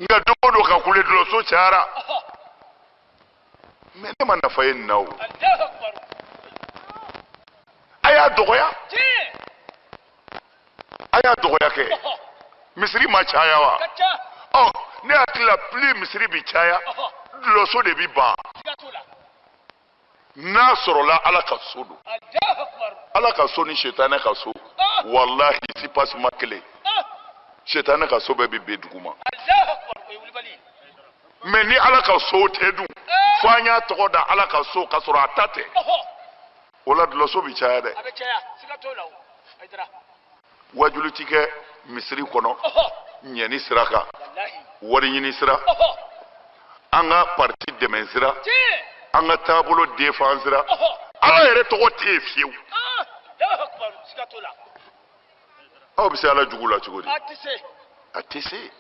Nka don o don ka kule dulɔso cayara. Mais ne ma nafa ye nin na o. A y'a dɔgɔya. A y'a dɔgɔya kɛ. Misiri ma caya wa? Ɔ ne hakili la plus misiri bi caya, dulɔso de bi ban. N'a sɔrɔla Ala ka so don. Ala ka so ni sitanɛ ka so. Walahi soubassement kelen. Sitanɛ ka so bɛɛ bi ben duguma. Mais ni Ala ka so tɛ dun, fo an y'a tɔgɔ da Ala ka so k'a sɔrɔ a ta tɛ. O la dulɔso bi caya dɛ. Wajuli ti kɛ misiri kɔnɔ, ɲɛni sira kan, wari ɲini sira, an ka parti dɛmɛ sira, an ka taabolo défense sira. Ala yɛrɛ tɔgɔ tɛ yen fiyewu. Aw bɛ se Ala jugu la cogo di? A tɛ se.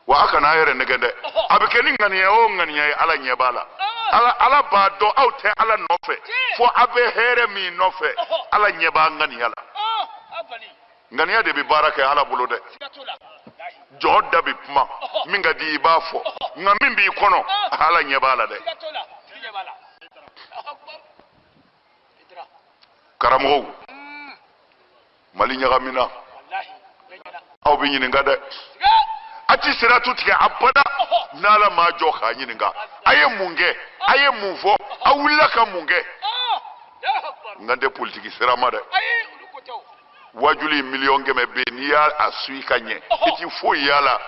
Wa a kana a yɛrɛ nɛgɛ dɛ. A bɛ kɛ ni ŋaniya o ŋaniya ye, Ala ɲɛ b'a la. Ala b'a dɔn aw tɛ Ala nɔfɛ, fo a bɛ hɛrɛ min nɔfɛ, Ala ɲɛ b'a ŋaniya la. Ŋaniya de bɛ baara kɛ Ala bolo dɛ. Jɔn da bɛ kuma, min ka di i b'a fɔ, nka min b'i kɔnɔ, Ala ɲɛ b'a la dɛ. Karamɔgɔw, Mali ɲagamina, aw bɛ ɲininka dɛ. A ti siratu tigɛ abada n'Ala m'a jɔ k'a ɲininka. A ye mun kɛ? A ye mun fɔ? A wulila ka mun kɛ? Nka n tɛ politiki sira ma dɛ. Wajuli 100 000 bɛ yen, n'i y'a suit ka ɲɛ, i ti foyi y'a la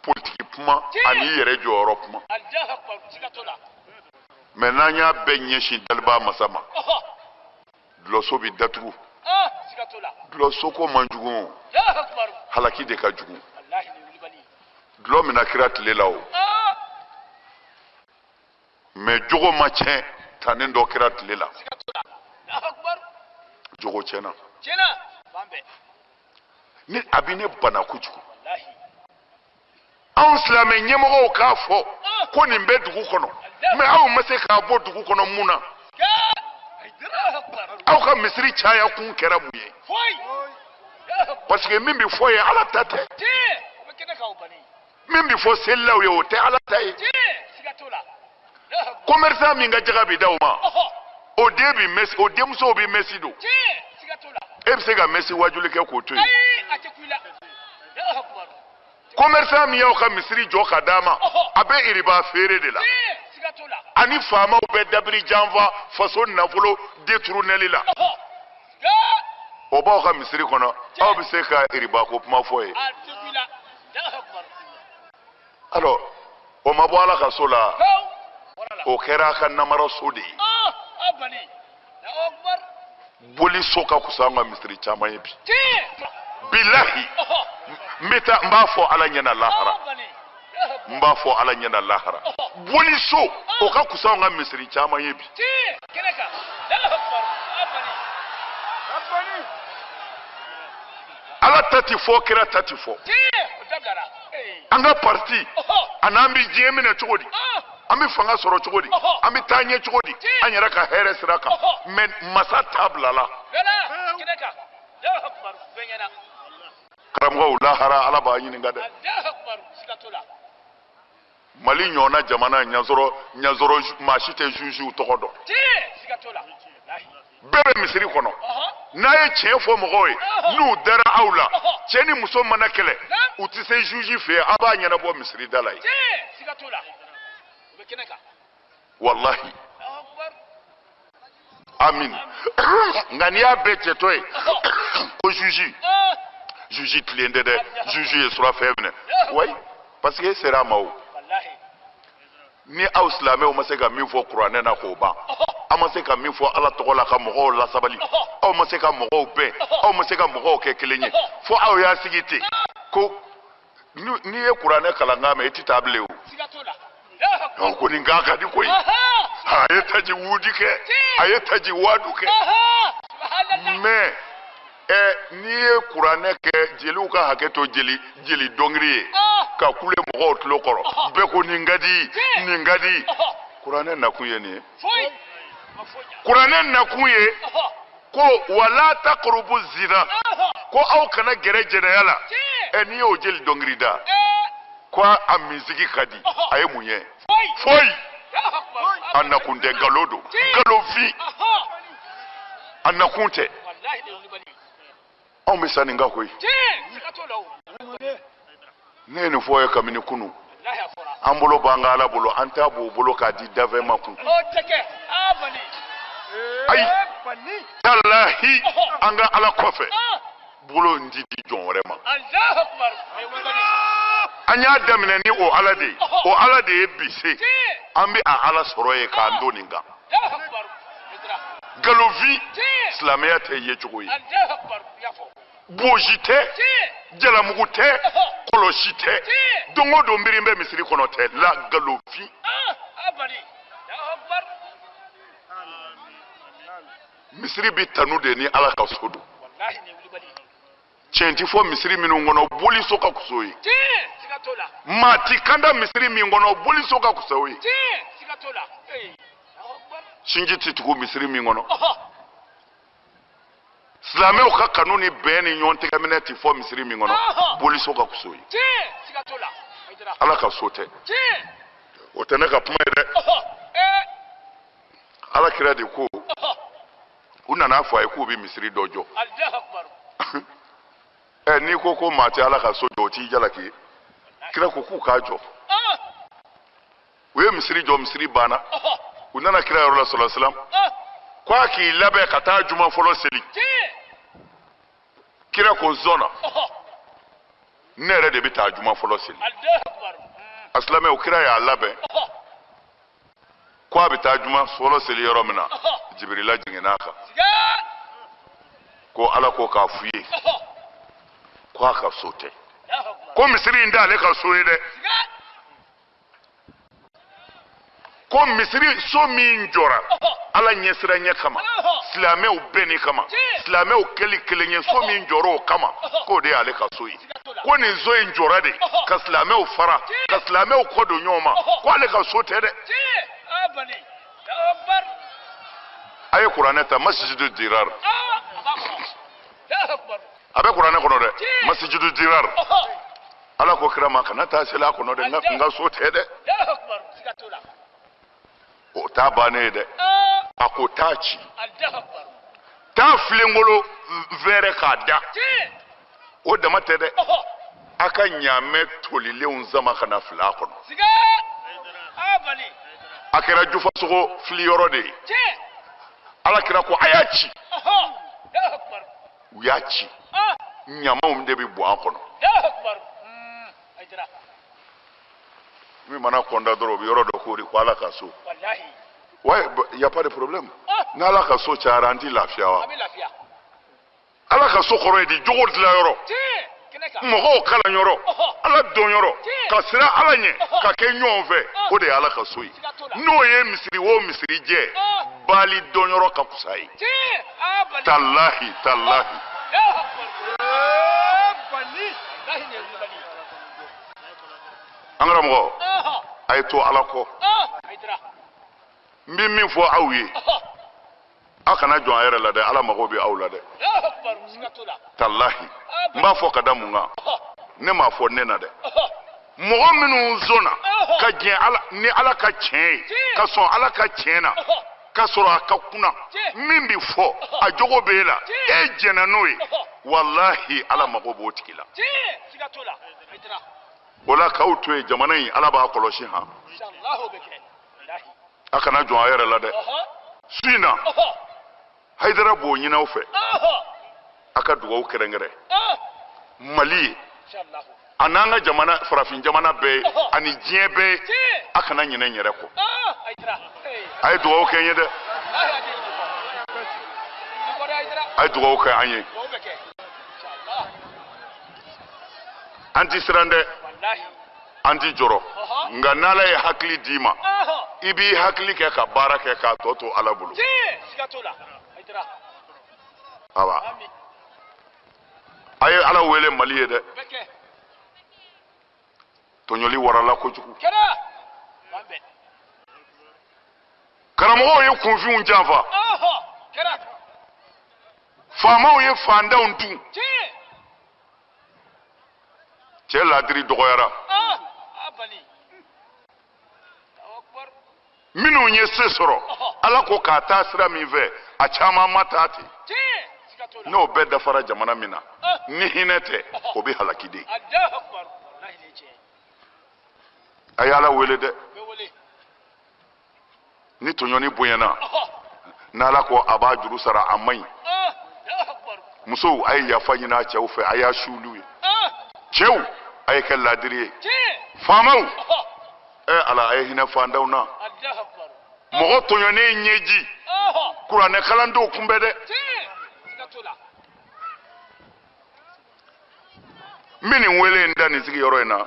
politiki kuma ani i yɛrɛ jɔyɔrɔ kuma. Mais n'an y'a bɛɛ ɲɛsin daliba masa ma, dulɔso bi datugu. Dulɔso ko man jugu o, halaki de ka jugu. Dulɔ minna kira tile la o, mais jogo ma tiɲɛ tannen dɔ kira tile la. Jogo tiɲɛna. Ni a bɛ ne bana kojugu. Anw silamɛ ɲɛmɔgɔw k'a fɔ ko nin bɛ dugu kɔnɔ, mais aw ma se k'a bɔ dugu kɔnɔ mun na? Aw ka misiri caya kun kɛra mun ye? Parce que min bɛ fɔ ye Ala ta tɛ. Min bɛ fɔ selilaw ye o tɛ Ala ta ye. Commerçant min ka jaga bɛ da o ma, o den bɛ mèche, o denmusow bɛ mèche don. E bɛ se ka mèche wajuli kɛ k'o to yen? Commerçant min y'aw ka misiri jɔ ka d'a ma, a bɛ iriba feere de la. Ani faamaw bɛ dabiri janfa faso nafolo détourneli la. O b'aw ka misiri kɔnɔ, aw bɛ se ka iriba ko kuma fɔ ye. Alors, o ma bɔ Ala ka so la, o kɛra a ka namara so de ye. Boli so ka kusa an ka misiri caman ye bi. Bilahi, n bɛ taa n b'a fɔ Ala ɲɛna lahara. N b'a fɔ Ala ɲɛna lahara. Boli so, o ka kusa an ka misiri caman ye bi. Ala ta ti fɔ, kira ta ti fɔ. An ka parti, a n'an bɛ diɲɛ minɛ cogo di? An bɛ fanga sɔrɔ cogo di? An bɛ taa ɲɛ cogo di? An yɛrɛ ka hɛrɛ sira kan. Mais masa t'a bila la. Karamɔgɔw, lahara Ala b'a ɲininka dɛ. Mali ɲɔgɔnna jamana ɲasɔrɔ ɲasɔrɔ maa si tɛ jugew tɔgɔ dɔn. Bɛɛ bɛ misiri kɔnɔ. N'a ye tiɲɛ fɔ mɔgɔw ye, n'u dara aw la, cɛ ni muso mana kɛlɛ, u tɛ se juge fɛ yen, a b'a ɲɛnabɔ misiri da la yen. Walahi. Amin. Nka n'i y'a bɛɛ cɛtɔ ye ko juge, juge tilen tɛ dɛ, juge ye surafɛn minɛ. Oui, parce que e sera a ma o. Ni aw silamɛw ma se ka min fɔ kuranɛ na k'o ban, aw ma se ka min fɔ Ala tɔgɔ la ka mɔgɔw lasabali, aw ma se ka mɔgɔw bɛn, aw ma se ka mɔgɔw kɛ kelen ye, fo aw y'a sigi ten ko n'i ye kuranɛ kalankan mɛn, i tɛ taa bilen o. Aw ko nin kan ka di koyi. A ye taji wudi kɛ, a ye taji wadu kɛ. Mais n'i ye kuranɛ kɛ jeliw ka hakɛ to jeli jeli dɔnkili ye ka kule mɔgɔw tulo kɔrɔ, bɛɛ ko nin ka di, nin ka di. Kuranɛ nakun ye nin ye. Kuranɛ nakun ye ko wala taqrabu zina, ko aw kana gɛrɛ jɛnɛya la. N'i y'o jeli dɔnkili da, Ko a misigi ka di a ye mun ye foyi a nakun tɛ nkalon don nkalonfin a nakun tɛ anw bɛ sa nin kan koyi ne ye nin fɔ ye kabini kunu an bolo b'an ka ala bolo an t'a b'o bolo k'a di dafɛn ma kun ayi talahi an ka ala kɔfɛ bolo in ti di jɔn wɛrɛ ma an y'a daminɛ ni o ala de ye o ala de ye bi se an bɛ a ala sɔrɔ ye k'an to nin kan nkalonfin silamɛya tɛ ye cogo ye boji tɛ jalamugu tɛ kɔlɔsi tɛ don o don miiri bɛ misiri kɔnɔ tɛ la nkalonfin misiri bɛ tanu de ni ala ka so don tiɲɛ ti fɔ misiri minnu kɔnɔ boliso ka kusa o ye maa ti kanda misiri min kɔnɔ boliso ka kusa o ye sinji ti tugu misiri min kɔnɔ silamɛw ka kanu ni bɛn ni ɲɔgɔn tɛgɛminɛ ti fɔ misiri min kɔnɔ boliso ka kusa o ye ala ka so tɛ o tɛ ne ka kuma ye dɛ ala kira de ko u nana fɔ a ye k'u bɛ misiri dɔ jɔ ɛ n'i ko ko maa tɛ ala ka so jɔ o t'i jalaki ye kira ko k'u k'a jɔ u ye misiri jɔ misiri banna u nana kira yɔrɔ la sɔlɔ silam ko a k'i labɛn ka taa juma fɔlɔ seli kira ko n sɔnna ne yɛrɛ de bɛ taa juma fɔlɔ seli a silamɛw kira y'a labɛn ko a bɛ taa juma fɔlɔ seli yɔrɔ min na jibirila jiginna a kan ko ala ko k'a f'u ye ko a ka so tɛ ko misiri in t'ale ka so ye dɛ ko misiri so min jɔra ala ɲɛsiranɲɛ kama silamɛw bɛnni kama silamɛw kɛli kelen ye so min jɔra o kama k'o de y'ale ka so ye ko nin so in jɔra de ka silamɛw fara ka silamɛw kɔ don ɲɔgɔn ma ko ale ka so tɛ dɛ a ye kuranɛ ta masijidu dirar a bɛ kuranɛ kɔnɔ dɛ masijidu dirar ala ko kira ma kana taa seli a kɔnɔ dɛ n ka so tɛ dɛ o t'a bannen ye dɛ a ko taa ci taa filenkolo vɛrɛ k'a da o dama tɛ dɛ a ka ɲaamɛ tolilenw sama ka na fili a kɔnɔ a kɛra jufasogo filiyɔrɔ de ye ala kira ko a y'a ci u y'a ci ɲamaw de bɛ bɔn a kɔnɔ min mana kɔnda dɔrɔn o bɛ yɔrɔ dɔ koori ko ala ka so ouais y a pas de problème n'ala ka so cayara an ti lafiya wa ala ka so kɔrɔ ye di jogo dilan yɔrɔ mɔgɔw kalan yɔrɔ ala dɔn yɔrɔ ka siran ala ɲɛ ka kɛ ɲɔgɔn fɛ o de ye ala ka so ye n'o ye misiri o misiri jɛ baali dɔn yɔrɔ ka kusa ye talahi talahi an karamɔgɔ a ye to ala kɔ n bɛ min fɔ aw ye aw kana jɔn a yɛrɛ la dɛ ala mago bɛ aw la dɛ talahi n b'a fɔ ka da mun kan ne m'a fɔ ne na dɛ mɔgɔ minnu zonna ka jɛn ala ni ala ka tiɲɛ ye ka sɔn ala ka tiɲɛ na ka sɔrɔ a ka kunna min bɛ fɔ a jogo b'e la e jɛnna n'o ye walahi ala mago b'o tigi la o la k'aw to yen jamana in ala b'a kɔlɔsi han a kana jɔn a yɛrɛ la dɛ su in na Hayidara b'o ɲini aw fɛ a ka dugawu kɛrɛnkɛrɛn Mali ye a n'an ka jamana farafin jamana bɛɛ ye ani diɲɛ bɛɛ ye a kana ɲinɛ n yɛrɛ kɔ a ye dugawu kɛ n ye dɛ a ye dugawu kɛ an ye an ti siran dɛ an ti jɔrɔ nka n'ala ye hakili d'i ma i b'i hakili kɛ ka baara kɛ k'a tɔ to ala bolo awa a ye ala wele Mali ye dɛ tɔɲɔli warala kojugu karamɔgɔw ye kunfinw janfa faamaw ye fantanw dun cɛ ladiri dɔgɔyara Minnu ye se sɔrɔ Ala ko k'a taa sira min fɛ a caman ma taa ten. N'o bɛɛ dafara jamana min na ni hinɛ tɛ o bɛ halaki de. A ye Ala wele dɛ. Ni tɔɲɔni bonyana n'Ala ko a b'a juru sara a man ɲi. Musow a ye yafa ɲini a cɛw fɛ a y'a suuli ye. Cɛw a ye kɛ laadiri ye. Faamaw Ala a ye hinɛ fantanw na. Mɔgɔ tɔɲɔnen ɲɛji kuranɛ kalan t'o kunbɛn dɛ. N bɛ nin wele in da nin sigiyɔrɔ in na.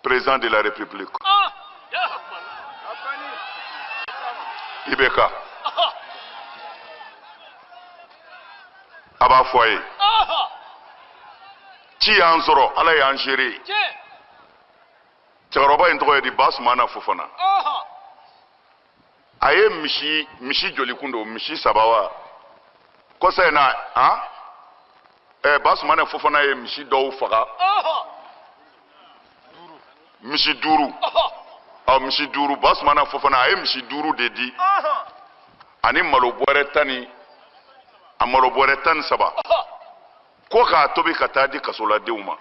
Président de la République. IBK. A b'a fɔ a ye. Ci y'an sɔrɔ Ala y'an seere ye. Cɛkɔrɔba in tɔgɔ ye di Basumana Fofana. A ye misi joli kun don misi 3 wa kɔsa in na Basumana Fofana ye misi dɔw faga. Misi 5. Misi 5 Basumana Fofana a ye misi 5 de di. Ani malo bɔrɛ 10 a malo bɔrɛ 13. Ko k'a tobi ka taa di kasoladenw ma.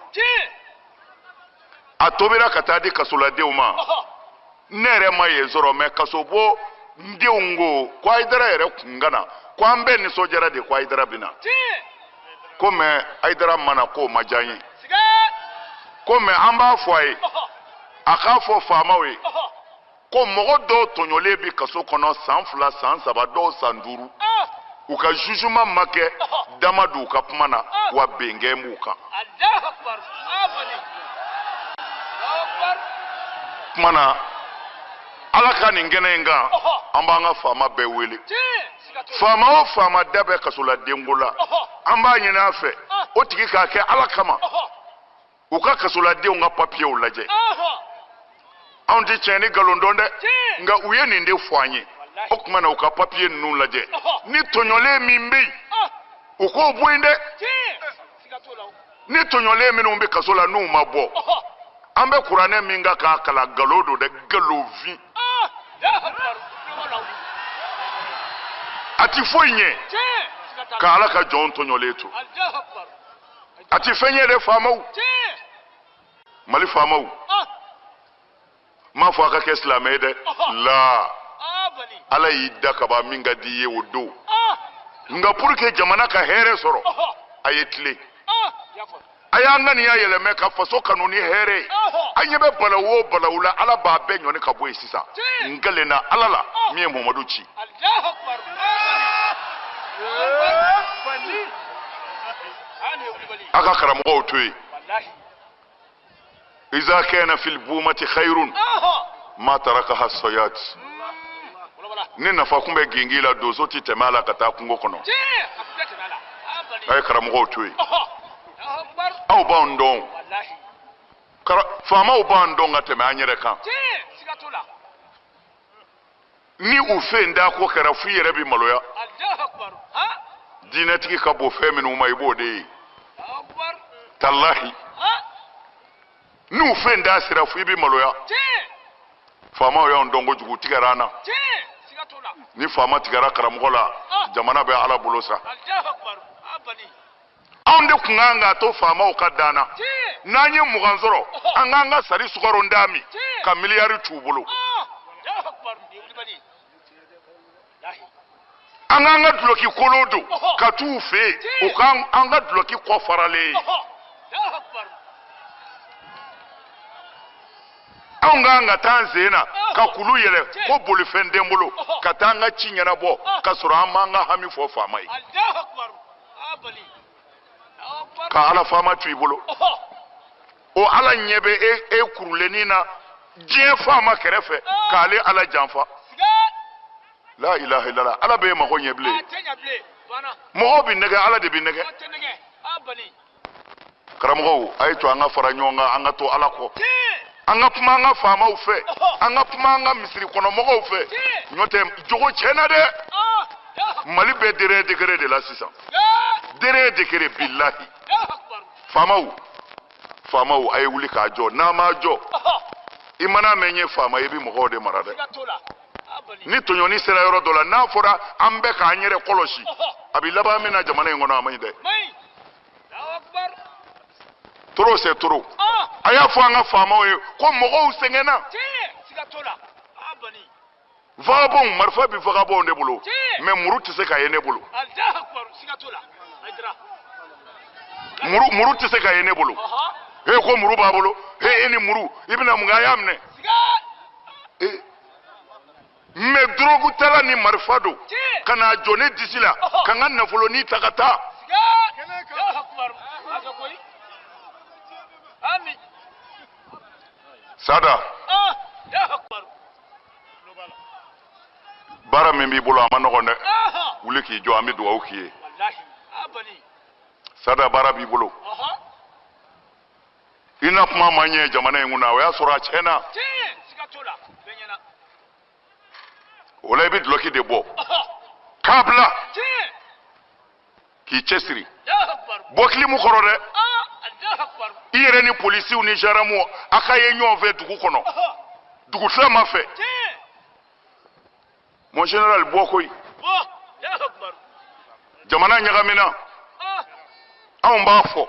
A tobira ka taa di kasoladenw ma. Ne yɛrɛ ma yen sɔrɔ mɛ kasobɔ n denw ko ko Hayidara yɛrɛ kun ka na ko an bɛɛ nisɔndiyara de ko Hayidara bɛ na. Ko mɛ Hayidara ma na k'o ma diya n ye. Ko mɛ an b'a fɔ a ye a k'a fɔ faamaw ye ko mɔgɔ dɔw tɔɲɔlen bɛ kaso kɔnɔ san 2 san 3 dɔw san 5 u ka jugement ma kɛ dama don u ka kuma na wa bɛnkɛn b'u kan. Kuma na Ala ka nin kɛnɛ in kan an b'an ka faama bɛɛ wele. Faama o faama da bɛ kasoladenko la an b'a ɲini a fɛ o tigi k'a kɛ Ala kama u ka kasoladenw ka papiyew lajɛ. Anw tɛ tiɲɛ ni nkalon dɔn dɛ nka u ye nin de fɔ an ye. O tuma na u ka papiye ninnu lajɛ ni tɔɲɔlen min bɛ yen u k'o bɔ yen dɛ. Ni tɔɲɔlen minnu bɛ kaso la n'u ma bɔ an bɛ kuranɛ min kan k'a kalan nkalon don dɛ nkalonfin. A ti foyi ɲɛ ka Ala ka jɔn tɔɲɔlen to. A ti fɛn ɲɛ dɛ faamaw. Mali faamaw. N m'a fɔ a ka kɛ silamɛ ye dɛ. La Ala y'i da kaban min ka di i ye o don. Nka pour que jamana ka hɛrɛ sɔrɔ a ye tilen. A y'an ŋaniya yɛlɛmɛ ka faso kanu ni hɛrɛ ye. An ɲɛ bɛ balawu o balawu la Ala b'a bɛɛ ɲɔni ka bɔ yen sisan. N kalenna Ala la min ye Mamadu ci. A ka karamɔgɔw to yen. Iza kana fil bumati khayrun ma tarakaha sayat. Ni nafa kun bɛ gengi la donso ti tɛmɛ a la ka taa kungo kɔnɔ. A ye karamɔgɔw to yen. Aw b'anw dɔn. Faamaw b'an dɔn ka tɛmɛ an yɛrɛ kan. Ni u fɛn da ko kɛra f'i yɛrɛ bɛ maloya. Diinɛtigi ka bon fɛn minnu ma i b'o de ye. Talahi. N'u fɛn da sera f'i bɛ maloya. Faamaw y'anw dɔn kojugu u tigɛra an na. Ni faama tigɛra karamɔgɔ la jamana bɛ Ala bolo sa. Anw de kun kan k'a to faamaw ka dan na. N'an ye 20 sɔrɔ an k'an ka sari sukaro d'a min ka miliyari t'u bolo. An k'an ka duloki kolo don ka t'u fɛ yen u k'an ka duloki kɔ faralen ye. Anw k'an ka taa an sen na ka kulu yɛlɛ ko bolifɛn tɛ n bolo ka taa an ka ci ɲɛnabɔ ka sɔrɔ an m'an ka hami fɔ faama ye. Ka Ala faama to i bolo. O Ala ɲɛ bɛ e kurulennin na diɲɛ faama kɛrɛfɛ k'ale Ala janfa. La ilaha illallah Ala b'e mago ɲɛ bilen. Mɔgɔw bɛ nɛgɛ Ala de bɛ nɛgɛ. Karamɔgɔw a ye to an ka fara ɲɔgɔn kan an ka to Ala kɔ. An ka kuma an ka faamaw fɛ. An ka kuma an ka misiri kɔnɔmɔgɔw fɛ. N'o tɛ jogo tiɲɛna dɛ. Mali bɛ derrière degré de la sisan. Derrière degré bilahi. Faamaw faamaw a ye wuli k'a jɔ n'a m'a jɔ. I mana mɛn n ye faama, i bɛ mɔgɔw de mara dɛ. Ni tɔɲɔni sera yɔrɔ dɔ la, n'a fɔra an bɛɛ k'an yɛrɛ kɔlɔsi, a bɛ laban min na jamana in kɔnɔ, a man ɲi dɛ. Trop c'est trop. A y'a fɔ an ka faamaw ye ko mɔgɔw sɛgɛnna. Vagabond, marifa bɛ vagabond de bolo, mais muru tɛ se ka ye ne bolo. Muru tɛ se ka ye ne bolo. He ko muru b'a bolo, he e ni muru, i bɛna mun kɛ, a y'a minɛ. Mais dorogutala ni marifa don ka n'a jɔ ne disi la ka n ka nafolonin ta ka taa. Sada, baara min b'i bolo a ma nɔgɔn dɛ. Wuli k'i jɔ, an bɛ dugawu k'i ye. Sada, baara b'i bolo. I na kuma ma ɲɛ jamana in kunna, o y'a sɔrɔ a tiɲɛna. O la i bɛ dulɔki de bɔ k'a bila k'i cɛsiri. Bɔ kilimu kɔrɔ dɛ. I yɛrɛ ni polisiw ni gendarmew a ka ye ɲɔgɔn fɛ dugu kɔnɔ, dugutilama fɛ. Mon général, bɔ koyi. Jamana ɲagamina, anw b'a fɔ.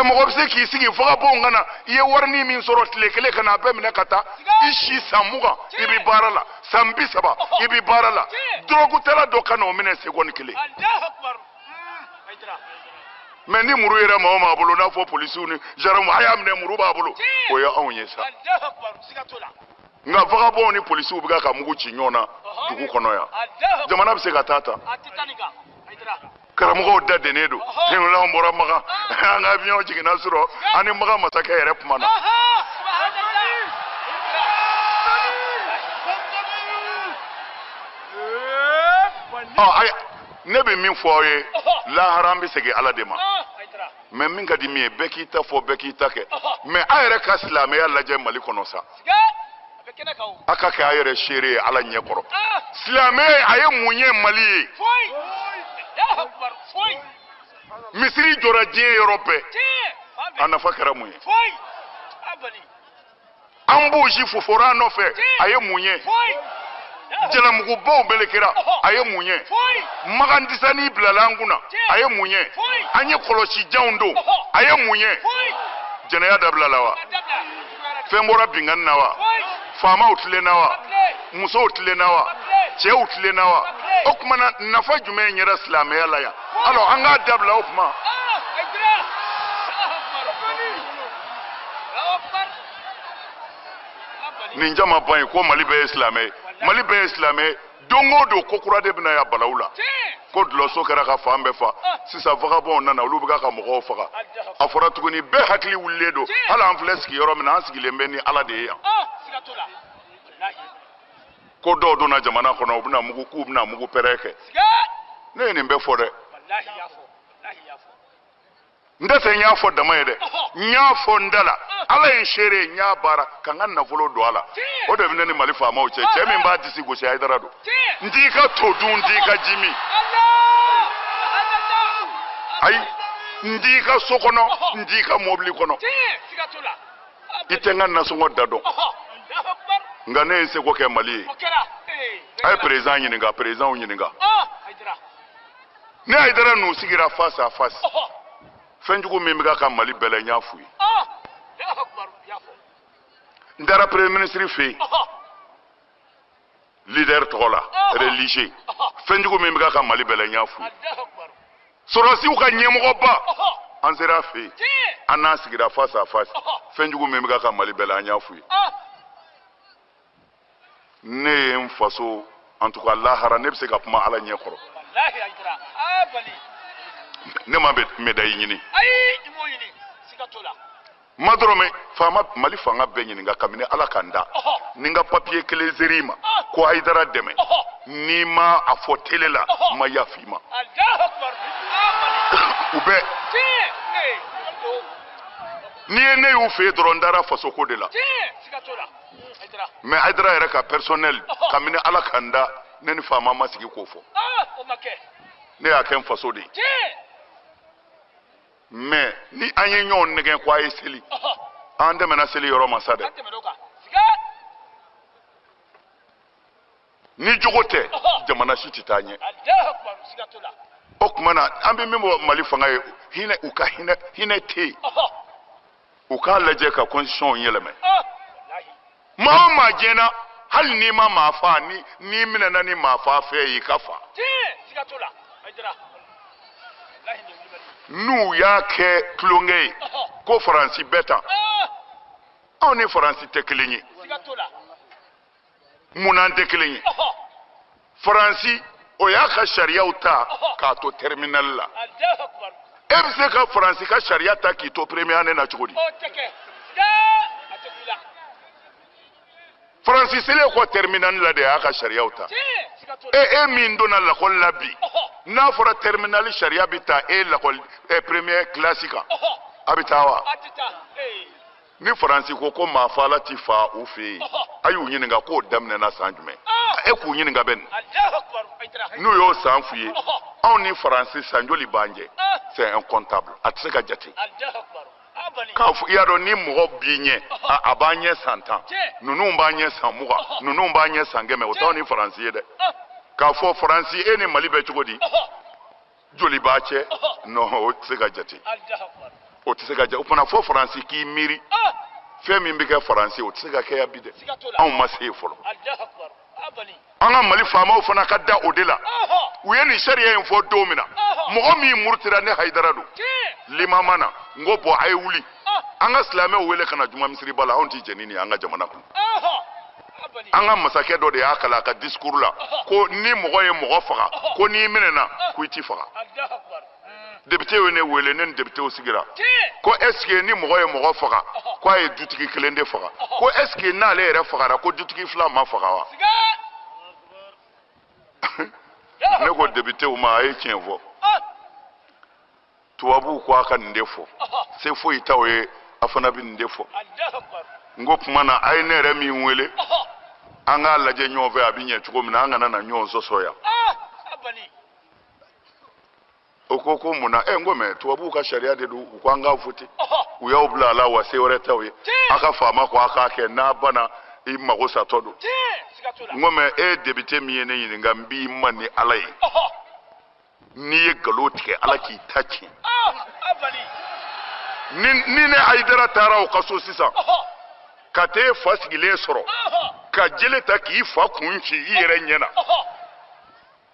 Mɔgɔ bɛ se k'i sigi vagabond ka na, i ye warinin min sɔrɔ tile kelen ka na a bɛɛ minɛ ka taa. I si san 20 i bɛ baara la, san 30 i bɛ baara la. Dorogutala dɔ ka na o minɛ seconde kelen. Mais ni muru yɛrɛ maa o maa bolo, n'a fɔ polisiw ni gendarmew a y'a minɛ, muru b'a bolo, o ye anw ye sa. Nka vagabond ni polisiw bɛ ka mugu ci ɲɔgɔn na dugu kɔnɔ yan. Jamana bɛ se ka taa tan. Karamɔgɔw da dennen don. Anw bɔra Makan, an ka avion jiginna sɔrɔ an ni Makan masakɛ yɛrɛ kumana. Ɔ, ne bɛ min fɔ aw ye, lahara an bɛ segin Ala de ma. Mais min ka di min ye, bɛɛ k'i ta fɔ, bɛɛ k'i ta kɛ. Mais a yɛrɛ ka silamɛya lajɛ Mali kɔnɔ sa. A ka kɛ a yɛrɛ seere ye Ala ɲɛ kɔrɔ. Silamɛya a ye mun ye Mali ye? Misiri jɔra diɲɛ yɔrɔ bɛɛ. A nafa kɛra mun ye? An b'o si fofora a nɔfɛ, a ye mun ye? Jalamugubaw melekera, a ye mun ye? Magan disani bilala an kunna, a ye mun ye? An ye kɔlɔsijanw don, a ye mun ye? Jɛnɛya dabila la wa? Fɛn bɔra binkanni na wa? Faamaw tilenna wa? Musow tilenna wa? Cɛw tilenna wa? O tuma na nafa jumɛn yɛrɛ silamɛya la yan? Alors an k'a dabila o kuma. Nin jama ban ye ko Mali bɛɛ ye silamɛ ye. Mali bɛɛ ye silamɛ ye. Don o don ko kura de bɛna yan balawu la. Ko dulɔso kɛra ka fan bɛɛ fa. Sisan vagabond nana, olu bɛ ka mɔgɔw faga. A fɔra tuguni bɛɛ hakili wulilen don. Hali an filɛ sigiyɔrɔ min na, an sigilen bɛ ni Ala de ye yan. Ko dɔw donna jamana kɔnɔ, u bɛna mugu, k'u bɛna mugu pɛrɛn kɛ. Ne ye nin bɛɛ fɔ dɛ. N tɛ se n y'a fɔ dama ye dɛ. N y'a fɔ n da la. Ala ye n seere ye, n y'a baara ka n ka nafolo don a la. O de bɛ ne ni Mali faamaw cɛ. Cɛ min b'a disi gosi, Hayidara don. N t'i ka to dun, n t'i ka ji min. Ayi, n t'i ka so kɔnɔ, n t'i ka mobili kɔnɔ. I tɛ n ka nasɔngɔ da dɔn. Nka ne ye seko kɛ Mali ye. A ye président ɲininka, présidentw ɲininka. Ne Hayidara n'u sigira face à face. Fɛnjugu min bɛ ka Mali bɛɛ la, n y'a f'u ye. N taara premier ministre fɛ yen, leader tɔgɔ la, religieux. Fɛnjugu min bɛ ka Mali bɛɛ la, n y'a f'u ye. Sɔrɔdasiw ka ɲɛmɔgɔba, an sera a fɛ yen, an n'a sigira face à face. Fɛnjugu min bɛ ka Mali bɛɛ la, an y'a f'u ye. Ne ye n faso, en tout cas lahara, ne bɛ se ka kuma Ala ɲɛ kɔrɔ. Ne ma médaille ɲini. Ma dɔrɔmɛ faama Mali fanga bɛɛ ɲininka kabini Ala ka n da. Ni n ka papier kelen ser'i ma ko Hayidara dɛmɛ, n'i ma a fɔ télé la, n ma yafa i ma. U bɛɛ. N'i ye ne y'u fɛ yen dɔrɔn, n dara fasoko de la. Mais Hayidara yɛrɛ ka personnel, kabini Ala ka n da, ne ni faama ma sigi k'o fɔ. Ne y'a kɛ n faso de ye. Mais ni an ye ɲɔgɔn nɛgɛn ko a ye seli, an tɛmɛna seli yɔrɔ ma sa dɛ. Ni jogo tɛ, jamana si tɛ taa ɲɛ. O tuma na an bɛ min fɔ Mali fanga ye, hinɛ u ka hinɛ, hinɛ tɛ yen. U k'a lajɛ ka constitution yɛlɛmɛ. Maa o maa diɲɛ na, hali n'i ma maa faa, ni n'i minɛna ni maa faa fɛn ye, i ka fa. N'u y'a kɛ tulonkɛ ye ko Faransi bɛɛ tan, anw ni Faransi tɛ kelen ye. Mun n'an tɛ kelen ye? Faransi o y'a ka sariyaw ta k'a to terminal la. E bɛ se ka Faransi ka sariya ta k'i to première année na cogo di? Faransi selen kɔ terminal la de y'a ka sariyaw ta. E min donna lakɔli la bi, n'a fɔra terminal sariya bɛ ta e lakɔli première classe kan, a bɛ taa wa? Ni Faransi ko ko maa faala ti fa u fɛ yen, a y'u ɲininka k'o daminɛna san jumɛn? E k'u ɲininka bɛ nin. N'u y'o san f'u ye, anw ni Faransi san joli b'an jɛ? C'est incontable, a tɛ se ka jate. K'a fɔ i y'a dɔn ni mɔgɔ b'i ɲɛ, a b'an ɲɛ san 10, ninnu b'an ɲɛ san 20, ninnu b'an ɲɛ san 100, o t'anw ni Faransi ye dɛ. K'a fɔ Faransi e ni Mali bɛ cogo di? Joli b'a cɛ? Non, o tɛ se ka jate. O tɛ se ka jate. O fana fɔ Faransi k'i miiri. Fɛn min bɛ kɛ Faransi, o tɛ se ka kɛ yan bi dɛ. Anw ma se yen fɔlɔ. An ka Mali faamaw fana ka da o de la. U ye nin sariya in fɔ don min na, mɔgɔ min murutira ne Hayidara don limama na, n ko bɔn a ye wuli, an ka silamɛw wele ka na juma misiriba la, anw tɛ jɛn ni nin ye an ka jamana kɔnɔ. An ka masakɛ dɔ de y'a kalan a ka discours la ko ni mɔgɔ ye mɔgɔ faga, ko n'i minɛna ko i t'i faga. Député ye ne wele, ne ni députéw sigira ko est ce que ni mɔgɔ ye mɔgɔ faga, ko a ye dutigi kelen de faga, ko est ce que n'ale yɛrɛ fagara ko dutigi fila ma faga wa? Ne ko députéw ma, a ye tiɲɛ fɔ. Tubabuw ko a ka nin de fɔ, se foyi t'aw ye, a fana bɛ nin de fɔ. N ko kuma na a ye ne yɛrɛ min wele, an k'a lajɛ ɲɔgɔn fɛ a bɛ ɲɛ cogo min na, an kana na ɲɔgɔn sɔsɔ yan. O ko ko mun na? N ko mɛ tubabuw ka sariya de don, u ko an k'a voter. U y'aw bila a la wa se wɛrɛ t'aw ye. A ka faama ko a k'a kɛ, n'a banna i mago satɔ don. N ko mɛ e député min ye ne ɲininka, n b'i ma ni Ala ye. N'i ye nkalon tigɛ, Ala k'i ta tiɲɛ. Ni ne Hayidara taara o ka so sisan, ka t'e fa sigilen sɔrɔ, ka jele ta k'i fa kun ci i yɛrɛ ɲɛ na,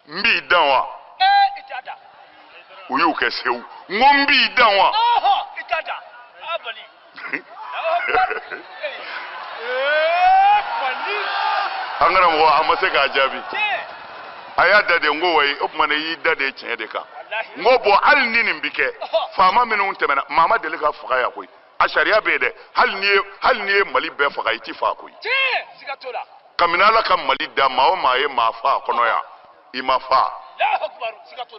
n b'i dan wa? U y'u kɛ sewu. N ko n b'i dan wa? An karamɔgɔ a ma se k'a jaabi. A y'a da de, n ko wayi, o tuma na i y'i da de tiɲɛ de kan. N ko bɔn hali ni nin bi kɛ, faama minnu tɛmɛna, maa ma deli ka faga yan koyi. A sariya bɛ yen dɛ, hali n'i ye Mali bɛɛ faga, i ti fa koyi. Kabini Ala ka Mali da, maa o maa ye maa fa a kɔnɔ yan, i ma fa.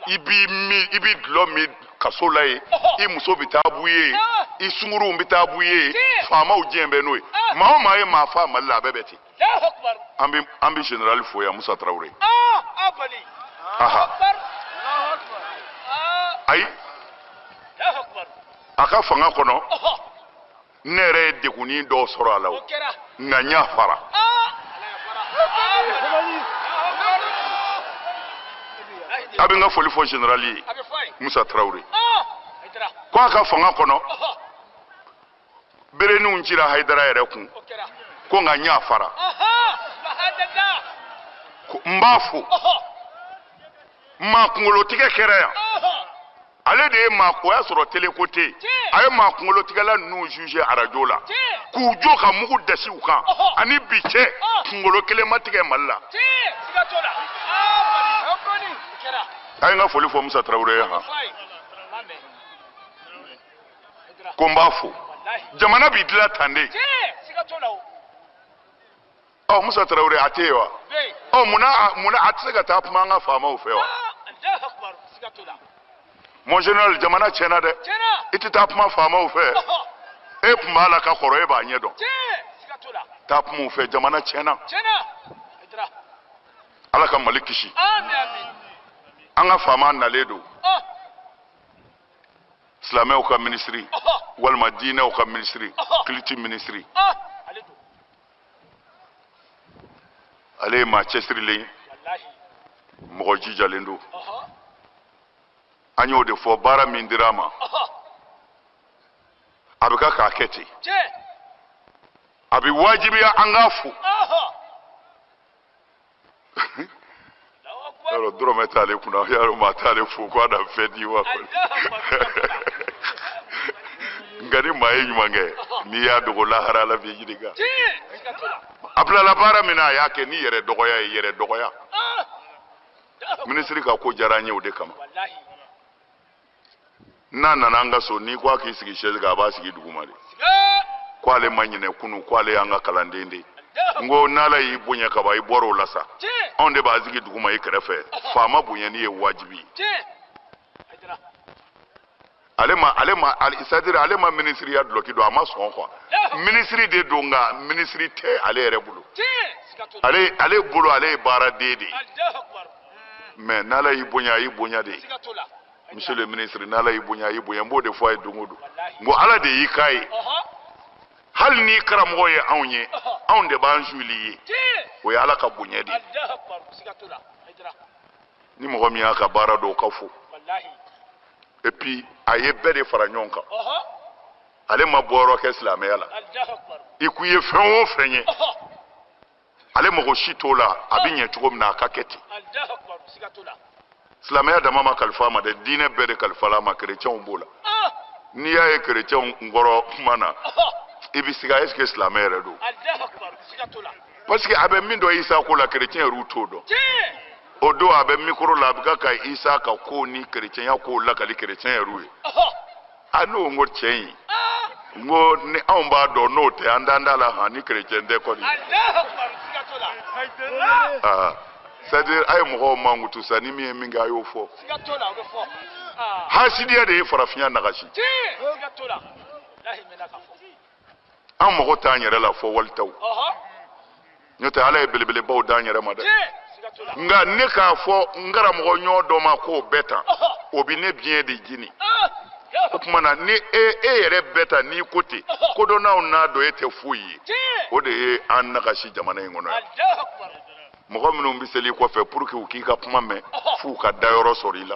I b'i dulɔ min kaso la yen, i muso bɛ taa b'u ye, i sunkuruw bɛ taa b'u ye, faamaw diɲɛ bɛ n'o ye. Maa o maa ye maa fa Mali la, a bɛɛ bɛ ten. An bɛ général fo yan, Musa Tarawele. Ayi, a ka fanga kɔnɔ, ne yɛrɛ ye degunni dɔw sɔrɔ a la o, nka n y'a fara. A bɛ n ka foli fɔ général ye, Musa Tarawele. Ko a ka fanga kɔnɔ, bereninw cira Hayidara yɛrɛ kun, ko nka n y'a fara. N b'a fo. Maa kunkolotigɛ kɛra yan. Ale de ye maa, o y'a sɔrɔ télé ko tɛ yen. A ye maa kunkolotigɛla ninnu juger arajo la, k'u jɔ ka mugu dasi u kan. Ani bi cɛ, kunkolo kelen ma tigɛ Mali la. A ye n ka foli fɔ Musa Tarawele ye han. Ko n b'a fo. Jamana b'i dilan tan de. Ɔ Musa Tarawele a tɛ yen wa? Ɔ munna a tɛ se ka taa kuma an ka faamaw fɛ wa? Mon général, jamana tiɲɛna dɛ. I tɛ taa kuma faamaw fɛ. E tun b'a la ka kɔrɔ, e b'a ɲɛ dɔn. Taa kuma u fɛ, jamana tiɲɛna. Ala ka Mali kisi. An ka faama nalen don. Silamɛw ka minisiri walima diinɛw ka minisiri, kiliti minisiri, ale ye maa cɛsirilen ye, mɔgɔ jijalen don. An y'o de fɔ, baara min dira a ma, a bɛ ka k'a kɛ ten, a bɛ wajibiya an k'a fo. Yɔrɔ dɔrɔmɛ t'ale kunna, yɔrɔ maa t'ale fo ko a na fɛn di wa kɔni. Nka ni maa ye ɲuman kɛ, n'i y'a dogo lahara, Ala b'i ɲininka. A bilala baara min na, a y'a kɛ ni yɛrɛ dɔgɔya ye, yɛrɛ dɔgɔya. Minisiri ka ko diyara an ye o de kama. N'a nana an ka so, n'i ko a k'i sigi chaise kan, a b'a sigi duguma de. Ko ale ma ɲinɛ kunu, ko ale y'an ka kalanden de ye. N ko n'Ala y'i bonya ka ban, i bɔra o la sa, anw de b'a sigi duguma i kɛrɛfɛ. Faama bonyani ye wajibi ye. Ale ma, ale ma, c'est à dire ale ma minisiriya dulɔki don, a ma sɔn quoi. Minisiri de don, nka minisiri tɛ ale yɛrɛ bolo. Ale bolo, ale ye baaraden de ye. Mais n'Ala y'i bonya, a y'i bonya de. Monsieur le ministre, n'Ala y'i bonya, a y'i bonya. N b'o de fɔ a ye don o don. N ko Ala de y'i k'a ye. Hali ni karamɔgɔ ye anw ye, anw de b'an suli ye. O ye Ala ka bonya de ye. Ni mɔgɔ min y'a ka baara dɔn, o ka fo. Et puis a ye bɛɛ de fara ɲɔgɔn kan. Ale ma bɔyɔrɔ kɛ silamɛya la. I ko i ye fɛn o fɛn ye, ale mago si t'o la. A bɛ ɲɛ cogo min na, a ka kɛ ten. Silamɛya dama ma kalifa a ma dɛ, diinɛ bɛɛ de kalifala a ma, kerecɛnw b'o la. N'i y'a ye kerecɛnw kɔrɔ kuma na, i bɛ siga, est ce que silamɛ yɛrɛ don? Parce que a bɛ min dɔn Isa ko la, kerecɛn yɛrɛw t'o dɔn. O don a bɛ micro la, a bɛ ka Isa ka ko ni kerecɛnya ko lakali kerecɛn yɛrɛw ye. A n'o, n ko cɛ in, n ko ni anw b'a dɔn, n'o tɛ an dan t'a la han, ni kerecɛn tɛ kɔni. Aa, c'est à dire a ye mɔgɔw mankutu sa, ni min ye min kɛ, a y'o fɔ. Hasidiya de ye farafinya nagasi. An mago t'an yɛrɛ la fɔ walitaw, n'o tɛ Ala ye belebelebaw d'an yɛrɛ ma dɛ. Nka ne k'a fɔ n karamɔgɔ ɲɔ dɔ ma k'o bɛɛ tan, o bɛ ne biɲɛ de jini. O tuma na, ni e e yɛrɛ bɛɛ ta, n'i ko ten, kodɔnnaw n'a dɔn e tɛ foyi ye. O de ye an nagasi jamana in kɔnɔ yan. Mɔgɔ minnu bɛ seli kɔfɛ, pour que u k'i ka kuma mɛn, f'u ka dayɔrɔ sɔrɔ i la.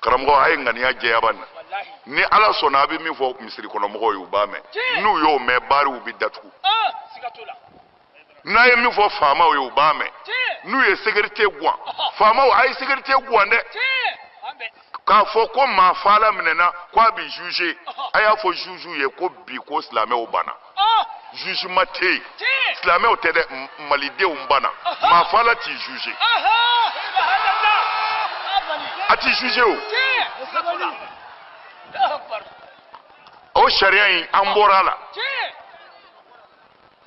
Karamɔgɔ, a ye ŋaniya jɛya ban na. Ni Ala sɔnna, a bɛ min fɔ misiri kɔnɔ mɔgɔw ye, u b'a mɛn. N'u y'o mɛn, baariw bɛ datugu. N'a ye min fɔ faamaw ye, u b'a mɛn. N'u ye sécurité guwan, faamaw a ye sécurité guwan dɛ, k'a fɔ ko maa faala minɛna, ko a bɛ juger. A y'a fɔ juge ye ko bi ko silamɛw banna, jugement tɛ yen. Silamɛw tɛ dɛ, malidenw banna. Maa faala t'i juger, a t'i juger. O sariya in, an bɔra a la.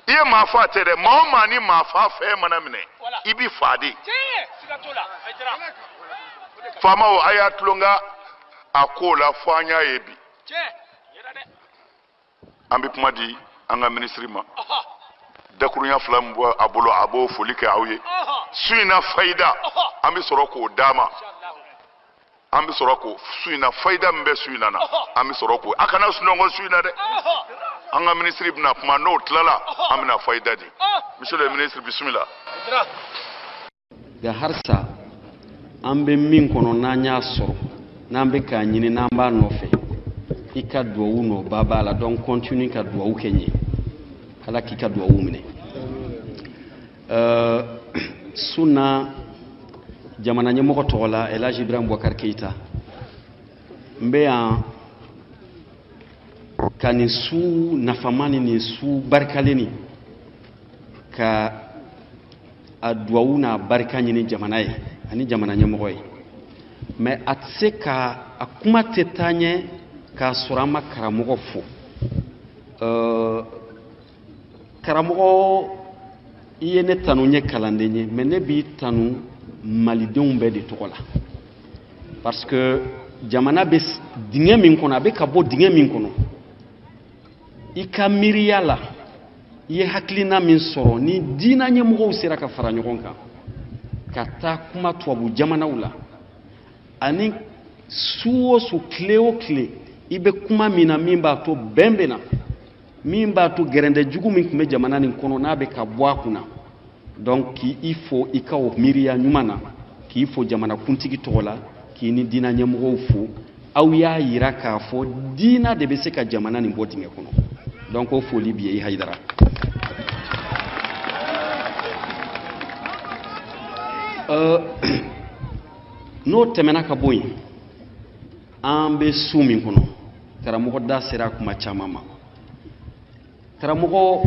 I ye maa fa tɛ dɛ, maa o maa ni maa fa fɛn mana minɛ, i bi fa de. Faamaw, a y'a tulonka a ko la fo an y'a ye bi. An bɛ kuma di an ka minisiri ma. Dakurunya fila min bɔ a bolo, a b'o foli kɛ aw ye. Su in na fayida, an bɛ sɔrɔ k'o d'a ma. An bɛ sɔrɔ k'o su in na fayida min bɛ su in na, an bɛ sɔrɔ k'o. A kana sunɔgɔ su in na dɛ. An ka minisiri bɛna kuma, n'o tilala, an bɛna fayida di. Monsieur le ministre, bisimila. Nka halisa an bɛ min kɔnɔ, n'an y'a sɔrɔ, n'an bɛ k'a ɲini, n'an b'a nɔfɛ, i ka duwawu nɔba b'a la. Donc continue ka duwawu kɛ n ye, Ala k'i ka duwawu minɛ. Su na, jamana ɲɛmɔgɔ tɔgɔ la, El Hadj Ibrahim Boubacar Keïta, n bɛ yan ka nin su nafama ni nin su barikalen nin, ka a duwawu n'a barika ɲini jamana ye ani jamana ɲɛmɔgɔ ye. Mais a tɛ se ka a kuma tɛ taa ɲɛ k'a sɔrɔ an ma karamɔgɔ fo. Karamɔgɔ, i ye ne tanu, n ye kalanden ye, mais ne b'i tanu malidenw bɛɛ de tɔgɔ la, parce que jamana bɛ dingɛ min kɔnɔ, a bɛ ka bɔ dingɛ min kɔnɔ, i ka miiriya la, i ye hakilina min sɔrɔ ni diinɛ ɲɛmɔgɔw sera ka fara ɲɔgɔn kan ka taa kuma tubabu jamanaw la ani Su o su, tile o tile, i bɛ kuma min na min b'a to bɛn bɛ na, min b'a to gɛrɛndɛ jugu min tun bɛ jamana nin kɔnɔ n'a bɛ ka bɔ a kunna. Donc k'i fo i ka o miiriya ɲuman na, k'i fo jamanakuntigi tɔgɔ la, k'i ni diinɛ ɲɛmɔgɔw fo. Aw y'a yira k'a fɔ diinɛ de bɛ se ka jamana nin bɔ dingɛ kɔnɔ. Donc o foli b'i ye i Hayidara. N'o tɛmɛna ka bɔ yen, an bɛ su min kɔnɔ, karamɔgɔ da sera kuma caman ma. Karamɔgɔ,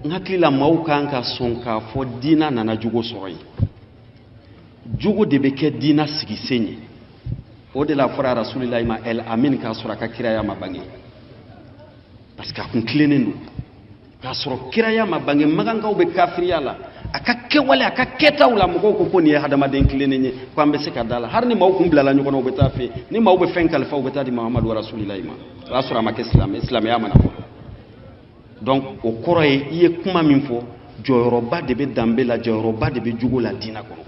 n hakili la maaw kan ka sɔn k'a fɔ diinɛ nana jogo sɔrɔ yen. Jogo de bɛ kɛ diinɛ sigisen ye. O de la fɔra Rasulilayi ma El Amin k'a sɔrɔ a ka kiraya ma bange, parce que a kun tilennen don. K'a sɔrɔ kiraya ma bange, magankaw bɛ kafiriya la, a ka kɛwale, a ka kɛtaw la, mɔgɔw ko ko nin ye hadamaden tilennen ye, ko an bɛ se ka da la. Hali ni maaw kun bilala ɲɔgɔn na, u bɛ taa fɛ yen. Ni maaw bɛ fɛn kalifa, u bɛ taa di Mahamadu Rasulilayi ma. O y'a sɔrɔ a ma kɛ silamɛ, silamɛya ma na fɔlɔ. Donc o kɔrɔ ye i ye kuma min fɔ, jɔyɔrɔba de bɛ danbe la, jɔyɔrɔba de bɛ jogo la diinɛ kɔnɔ.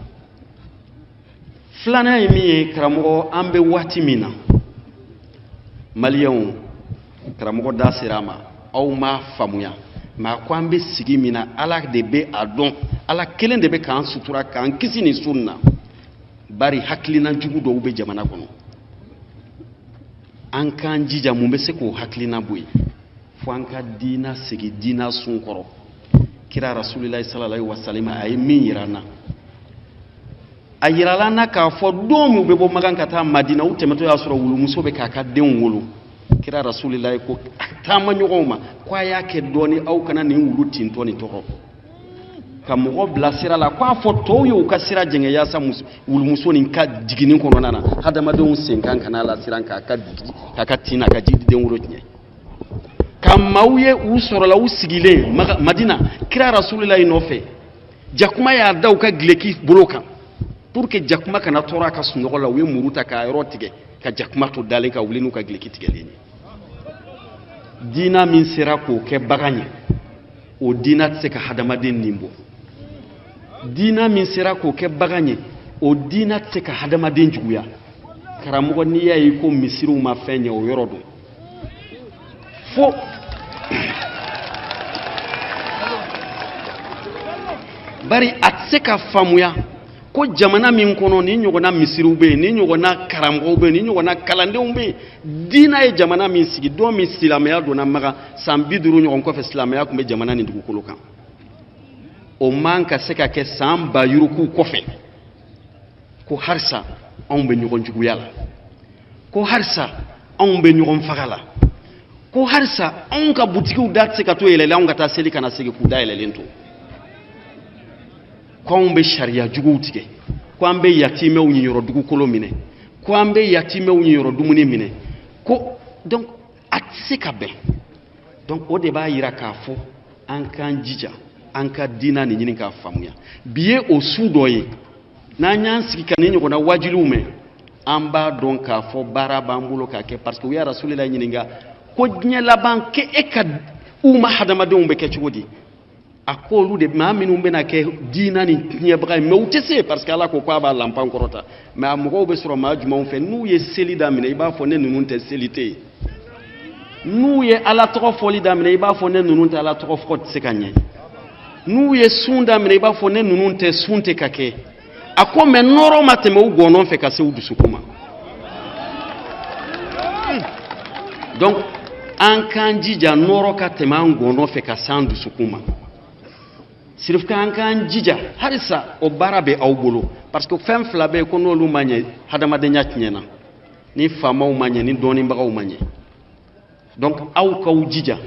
Filanan ye min ye, karamɔgɔ, an bɛ waati min na, maliyɛnw, karamɔgɔ da sera a ma, aw m'a faamuya, mɛ a ko an bɛ sigi min na, Ala de bɛ a dɔn, Ala kelen de bɛ k'an sutura, k'an kisi nin su in na. Bari hakilina jugu dɔw bɛ jamana kɔnɔ, an k'an jija mun bɛ se k'o hakilina bɔ yen, fo an ka diina segin diina sun kɔrɔ. Kira Rasulilayi sallallahu alaihi wasallam a ye min yira an na, a yirala an na k'a fɔ don min u bɛ bɔ Makan ka taa Madina, u tɛmɛtɔ y'a sɔrɔ wulumuso bɛ k'a ka denw wolo. Kira Rasulilayi ko taama ɲɔgɔnw ma ko a y'a kɛ dɔɔni, aw kana nin wulu tintɔ nin tɔɔrɔ, ka mɔgɔ bila sira la, k'a fɔ tɔw ye u ka sira jɛngɛ yaasa wulumuso nin ka jiginni kɔnɔna na, hadamadenw sen kan kana lasiran k'a ka tin n'a ka jiden wolo tiɲɛ. Ka maaw ye u sɔrɔla u sigilen Madina kira Rasulilayi nɔfɛ, jakuma y'a da u ka gileki bolo kan pour que jakuma kana tɔɔrɔ a ka sunɔgɔ la, u ye muru ta k'a yɔrɔ tigɛ ka jakuma to dalen ka wuli n'u ka gileki tigɛlen ye. Diina min sera k'o kɛ bagan ye, o diina tɛ se ka hadamaden nin bɔ. Diina min sera k'o kɛ bagan ye, o diina tɛ se ka hadamaden juguya. Karamɔgɔ, n'i y'a ye ko misiriw ma fɛn ɲɛ, o yɔrɔ don. Fo bari a tɛ se ka faamuya ko jamana min kɔnɔ ni ɲɔgɔnna misiriw bɛ yen, ni ɲɔgɔnna karamɔgɔw bɛ yen, ni ɲɔgɔnna kalandenw bɛ yen, diinɛ ye jamana min sigi, don min silamɛya donna Makan san 50 ɲɔgɔn kɔfɛ, silamɛya tun bɛ jamana nin dugukolo kan. O man ka se ka kɛ san ba yurukuw kɔfɛ ko halisa anw bɛ ɲɔgɔn juguya la, ko halisa anw bɛ ɲɔgɔn faga la, ko halisa anw ka butigiw da tɛ se ka to yɛlɛlen, anw ka taa seli kana segin k'u da yɛlɛlen to, ko anw bɛ sariya juguw tigɛ, ko an bɛ yatimɛw ɲiyɔrɔ dugukolo minɛ, ko an bɛ yatimɛw ɲiyɔrɔ dumuni minɛ, ko donc a tɛ se ka bɛn. Donc o de b'a yira k'a fɔ an k'an jija an ka diina nin ɲini k'a faamuya. Bi ye o su dɔ ye, n'an y'an sigi ka nin ɲɔgɔnna wajuliw mɛn, an b'a dɔn k'a fɔ baara b'an bolo k'a kɛ, parce que u y'a Rasulilayi ɲininka ko diɲɛ laban k'e e ka umma hadamadenw bɛ kɛ cogo di? A ko olu de maa minnu bɛna kɛ diina ni tiɲɛbaga ye, mɛ u tɛ se, parce que Ala ko k'a b'a lanpan kɔrɔta. Mɛ a mɔgɔw bɛ sɔrɔ maa jumɛnw fɛ? N'u ye seli daminɛ, i b'a fɔ ne ninnu tɛ seli tɛ yen. N'u ye Ala tɔgɔ fɔli daminɛ, i b'a fɔ ne ninnu tɛ Ala tɔgɔ fɔ tɛ se ka ɲɛ. N'u ye sun daminɛ, i b'a fɔ ne ninnu tɛ sun tɛ ka kɛ. A ko mɛ nɔɔrɔ ma tɛmɛ u gɔnɔn fɛ ka se u dusukun ma. Donc an k'an jija nɔɔrɔ ka tɛmɛ an gɔnɔ fɛ ka se an dusukun ma. Sirifika, an k'an jija halisa, o baara bɛ aw bolo, parce que fɛn fila bɛ yen ko n'olu ma ɲɛ, hadamadenya tiɲɛna. Ni faamaw ma ɲɛ, ni dɔnnibagaw ma ɲɛ. Donc aw k'aw jija,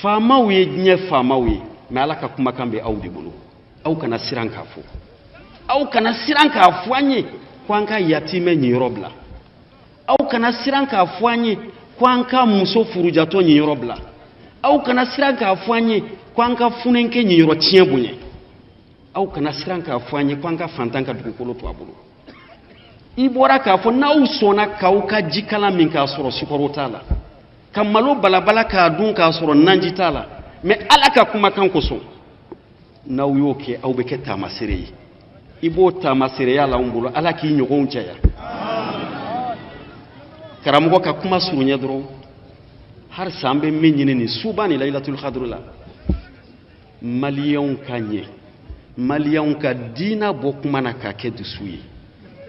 faamaw ye diɲɛ faamaw ye, mais Ala ka kumakan bɛ aw de bolo. Aw kana siran k'a fɔ, aw kana siran k'a fɔ an ye ko an ka yatimɛ ɲiyɔrɔ bila. Aw kana siran k'a fɔ an ye ko an ka muso furujatɔ ɲiyɔrɔ bila. Aw kana siran k'a fɔ an ye ko an ka funenkɛ ɲiyɔrɔ tiɲɛ bonya. Aw kana siran k'a fɔ an ye ko an ka fantan ka dugukolo to a bolo. I bɔra k'a fɔ n'aw sɔnna k'aw ka jikalan min k'a sɔrɔ sukaro t'a la, ka malo balabala k'a dun k'a sɔrɔ naji t'a la, mɛ Ala ka kumakan kosɔn, n'aw y'o kɛ, aw bɛ kɛ taamasere ye. I b'o taamasereya la anw bolo, Ala k'i ɲɔgɔnw caya. Karamɔgɔ ka kuma surunya dɔrɔn, halisa an bɛ min ɲini nin suba ni layilatul kaduru la, maliyɛnw ka ɲɛ, maliyɛnw ka diina bɔ kuma na k'a kɛ dusu ye.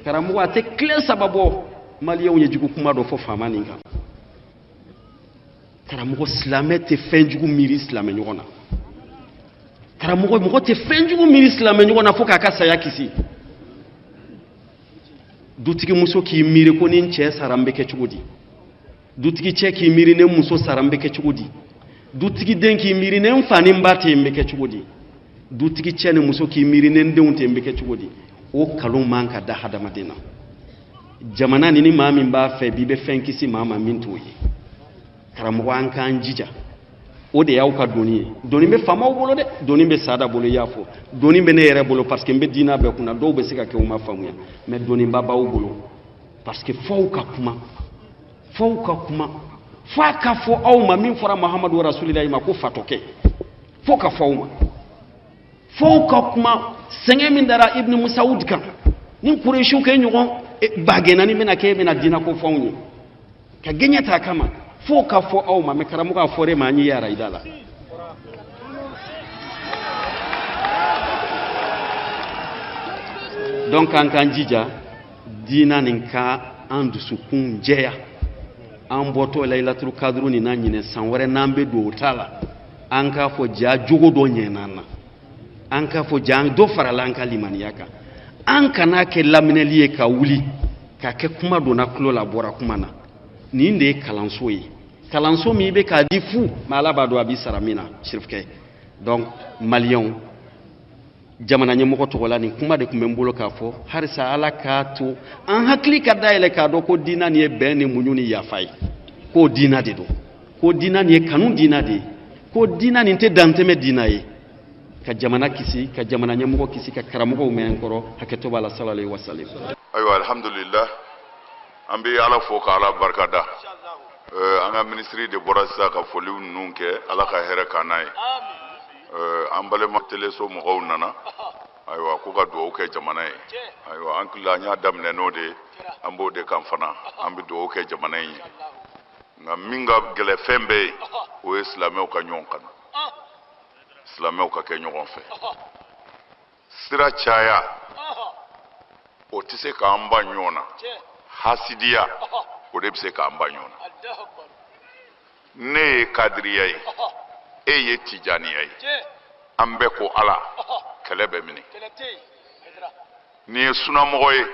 Karamɔgɔ, a tɛ tile saba bɔ, maliyɛnw ye jugu kuma dɔ fɔ faama nin kan. Karamɔgɔ, silamɛ tɛ fɛn jugu miiri silamɛ ɲɔgɔn na. Karamɔgɔ, mɔgɔ tɛ fɛn jugu miiri silamɛ ɲɔgɔn na fo k'a ka saya kisi. Dutigi muso k'i miiri ko ni n cɛ sara n bɛ kɛ cogo di? Dutigi cɛ k'i miiri ne muso sara n bɛ kɛ cogo di? Dutigi den k'i miiri ne n fa ni n ba tɛ yen n bɛ kɛ cogo di? Dutigi cɛ ni muso k'i miiri ne n denw tɛ yen n bɛ kɛ cogo di? O kalon man ka da hadamaden na. Jamana ni maa min b'a fɛ b'i bɛ fɛn kisi maa ma min t'o ye. Karamɔgɔ, an k'an jija, o de y'aw ka doni ye. Doni bɛ faamaw bolo dɛ, doni bɛ sada bolo, i y'a fɔ, doni bɛ ne yɛrɛ bolo, parce que n bɛ diinɛ bɛɛ kunna. Dɔw bɛ se ka kɛ u ma faamuya, mais doniba b'aw bolo, parce que f'aw ka kuma, f'aw ka kuma, f'a ka fɔ aw ma min fɔra Muhamadu rasulilayi ma ko fatɔkɛ, f'o ka fɔ aw ma, f'aw ka kuma. Sɛgɛn min dara Ibn Musaud kan, ni Kuresiw kɛ ɲɔgɔn bagɛnna ni bɛna kɛ e bɛna diinɛ ko fɔ anw ye ka gɛɲɛ ta a kama, f'o ka fɔ aw ma. Mɛ karamɔgɔ, a fɔra e ma, an y'i yara i da la. Donc an k'an jija diina nin ka an dusukun jɛya. An bɔtɔ layilaturu kaduru nin na ɲinɛ, san wɛrɛ n'an bɛ don o ta la, an k'a fɔ ja jogo dɔ ɲɛna an na, an k'a fɔ ja dɔ farala an ka limaniya kan. An kana kɛ laminɛli ye ka wuli k'a kɛ kuma donna tulo la, bɔra kuma na. Nin de ye kalanso ye, kalanso min i bɛ k'a di fu, mɛ Ala b'a dɔn a b'i sara min na, sirifukɛ. Donc maliyɛnw, jamana ɲɛmɔgɔ tɔgɔ la, nin kuma de tun bɛ n bolo k'a fɔ. Halisa Ala k'a to an hakili ka dayɛlɛ k'a dɔn ko diina nin ye bɛn ni muɲu ni yafa ye, k'o diina de don, ko diina nin ye kanu diina de ye, ko diina nin tɛ dantɛmɛ diina ye. Ka jamana kisi, ka jamana ɲɛmɔgɔ kisi, ka karamɔgɔw mɛn n kɔrɔ. Hakɛto b'a la. Sallallahu alaihi wasallam. Ayiwa, alhamdulillah, an bɛ Ala fo ka Ala barika da. An ka minisiri de bɔra sisan ka foliw ninnu kɛ. Ala ka hɛrɛ k'an n'a ye. An balima teleso mɔgɔw nana, ayiwa, k'u ka dugawu kɛ jamana ye. Ayiwa, an tila an y'a daminɛ n'o de ye, an b'o de kan fana, an bɛ dugawu kɛ jamana in ye. Nka min ka gɛlɛ fɛn bɛɛ ye, o ye silamɛw ka ɲɔgɔn kanu, silamɛw ka kɛ ɲɔgɔn fɛ. Sira caya, o tɛ se k'an ban ɲɔgɔn na. Hasidiya, o de bɛ se k'an ban ɲɔgɔn na. Ne ye kadiriya ye, e ye tijaniya ye, an bɛɛ ko Ala, kɛlɛ bɛ minɛ. Nin ye sunamɔgɔ ye,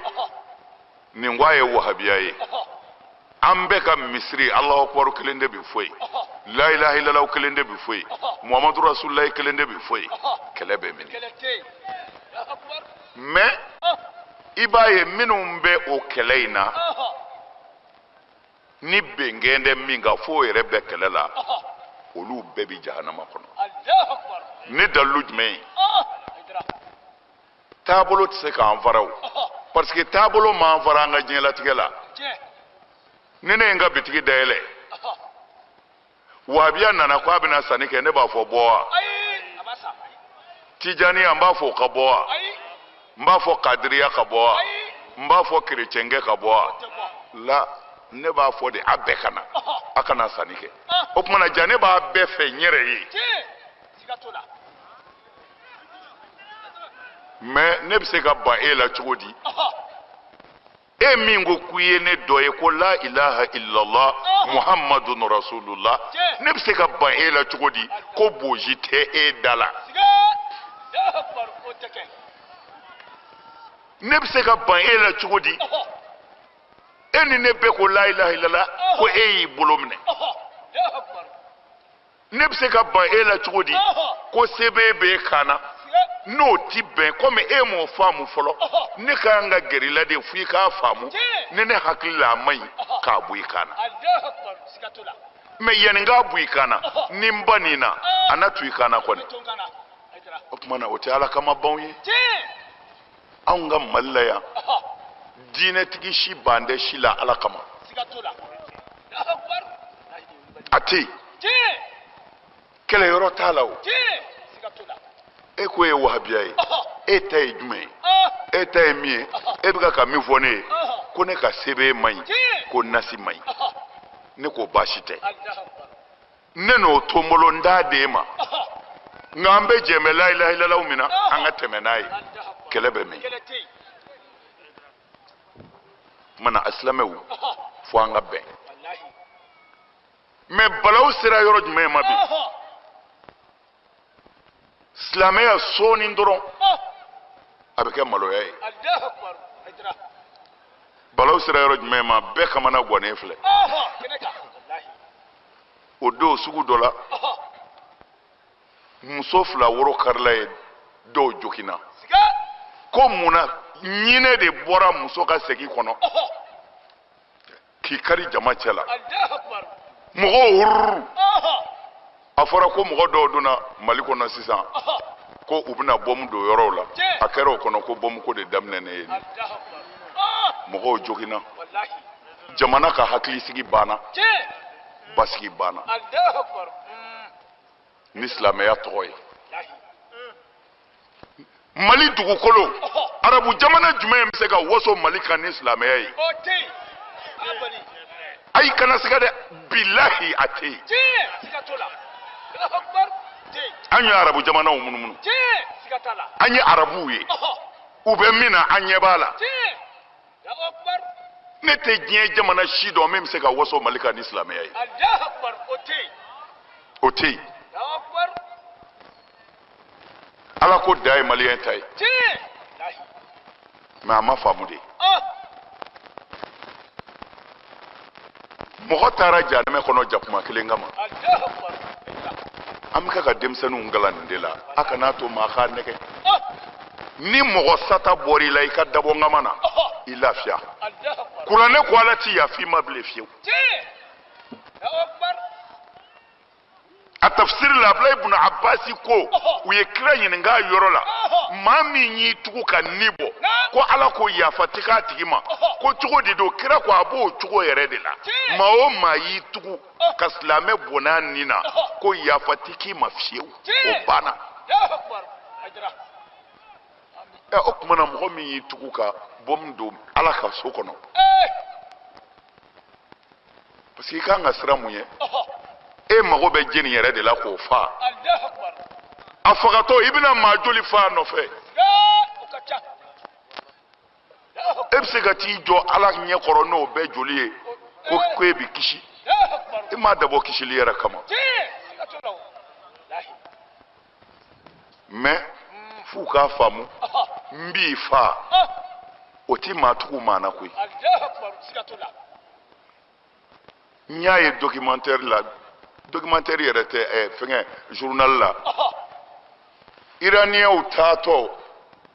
nin ko a ye wahabiya ye, an bɛɛ ka misiri Alahu akubaru kelen de bɛ fɔ yen, la ilaha illallah kelen de bɛ fɔ yen, Muhamadu rasulilayi kelen de bɛ fɔ yen, kɛlɛ bɛ minɛ. Mais i b'a ye minnu bɛ o kɛlɛ in na, ni bɛnkɛn tɛ min kan f'o yɛrɛ bɛ kɛlɛ la, olu bɛɛ bɛ jahanama kɔnɔ. Ni dalilu jumɛn ye? Taabolo tɛ se k'an fara o, parce que taabolo m'an fara an ka diɲɛlatigɛ la. Ni ne ye n ka bitigi dayɛlɛ, wahabiya nana ko a bɛna sanni kɛ, ne b'a fɔ bɔ wa? Tijaniya, n b'a fɔ o ka bɔ wa? N b'a fɔ kadiriya ka bɔ wa? N b'a fɔ kerecɛnkɛ ka bɔ wa? La, ne b'a fɔ de a bɛɛ ka na, a kana sanni kɛ. O tuma na ja ne b'a bɛɛ fɛ n yɛrɛ ye. Mais ne bɛ se ka ban e la cogo di? E min ko k'i ye ne dɔ ye, ko la ilaha illallah muhammadun rasulullah, ne bɛ se ka ban e la cogo di ko boji tɛ e da la? Ne bɛ se ka ban e la cogo di? E ni ne bɛɛ ko la ilaha illallah, ko e y'i bolo minɛ. Ne bɛ se ka ban e la cogo di ko sɛbɛn b'e kan na? N'o ti bɛn, komi e m'o faamu fɔlɔ, ne ka kan ka gɛrɛ i la de fo i k'a faamu. Ni ne hakili la a man ɲi k'a bɔ i kan na, mais yanni n k'a bɔ i kan na, ni n ba nin na, a na to i kan na kɔni. O tuma na o tɛ Ala kama banw ye. Anw ka Mali la yan, diinɛtigi si ban tɛ si la Ala kama, a tɛ yen, kɛlɛyɔrɔ t'a la. O e ko e ye wahabiya ye, e ta ye jumɛn ye? E ta ye min ye, e bɛ ka min fɔ ne ye, Ko ne ka sɛbɛn man ɲi, ko nasi man ɲi. Ne ko baasi tɛ, ne n'o to n bolo, n t'a d'e ma, nka an bɛ jɛn bɛ la ilaha illallah min na, an ka tɛmɛ n'a ye. Kɛlɛ bɛ min mana a silamɛw fo an ka bɛn. Mais balawu sera yɔrɔ jumɛn ma bi? Silamɛya sɔɔni dɔrɔn a bɛ kɛ maloya ye. Balawu sera yɔrɔ jumɛn ma? Bɛɛ kamana gannen filɛ. O don sugu dɔ la, muso fila woro karila ye, dɔw joginna. Ko mun na? Ɲinɛ de bɔra muso ka segi kɔnɔ k'i kari jama cɛ la, mɔgɔw hururu. A fɔra ko mɔgɔ dɔw donna Mali kɔnɔ sisan ko u bɛna bɔmu don yɔrɔw la. A kɛra o kɔnɔ ko bɔmu ko de daminɛnen ye. Mɔgɔw joginna, jamana ka hakilisigi banna, basigi banna ni silamɛya tɔgɔ ye. Mali dugukolo, arabu jamana jumɛn bɛ se ka waso Mali kan ni silamɛya ye? Ayi, kana siga dɛ, bilahi a tɛ yen. An ye arabu jamanaw munumunu, an ye arabuw ye, u bɛ min na an ɲɛ b'a la. Ne tɛ diɲɛ jamana si dɔn min bɛ se ka waso Mali kan ni silamɛya ye, o tɛ yen. Ala ko da ye maliyɛn ta ye, mais a ma faamu de. Mɔgɔ taara jahanamɛ kɔnɔ jakuma kelen kama. An bɛ ka denmisɛnninw kalan nin de la. A kana to maa k'a nɛgɛ. Ni mɔgɔ sata bɔra i la i ka dabɔ ŋama na, i lafiya. Kuranɛ ko Ala ti yafa i ma bilen fiyewu. A tafsiri la, Abulayi ibn Abasi ko u ye kira ɲininka a yɔrɔ la, maa min y'i tugu ka ni bɔ, ko Ala ko yafa tɛ k'a tigi ma, ko cogo di don? Kira ko a b'o cogo yɛrɛ de la. Maa o maa y'i tugu ka silamɛ bɔnɛ a ni na, ko yafa tɛ k'i ma fiyewu, o banna. Ɛ, o tuma na mɔgɔ min y'i tugu ka bɔmu don Ala ka so kɔnɔ, parce que i kan ka siran mun ye? E mago bɛ jeni yɛrɛ de la k'o fa. A fagatɔ, i bɛna maa joli fa a nɔfɛ? E bɛ se ka t'i jɔ Ala ɲɛ kɔrɔ n'o bɛɛ joli ye ko e bɛ kisi? E m'a dabɔ kisili yɛrɛ kama. Mais f'u k'a faamu, n b'i fa, o ti maa tugu maa na koyi. N y'a ye documentaire la, documentaire yɛrɛ tɛ, fɛngɛ journal la, Iraniyɛnw taatɔ,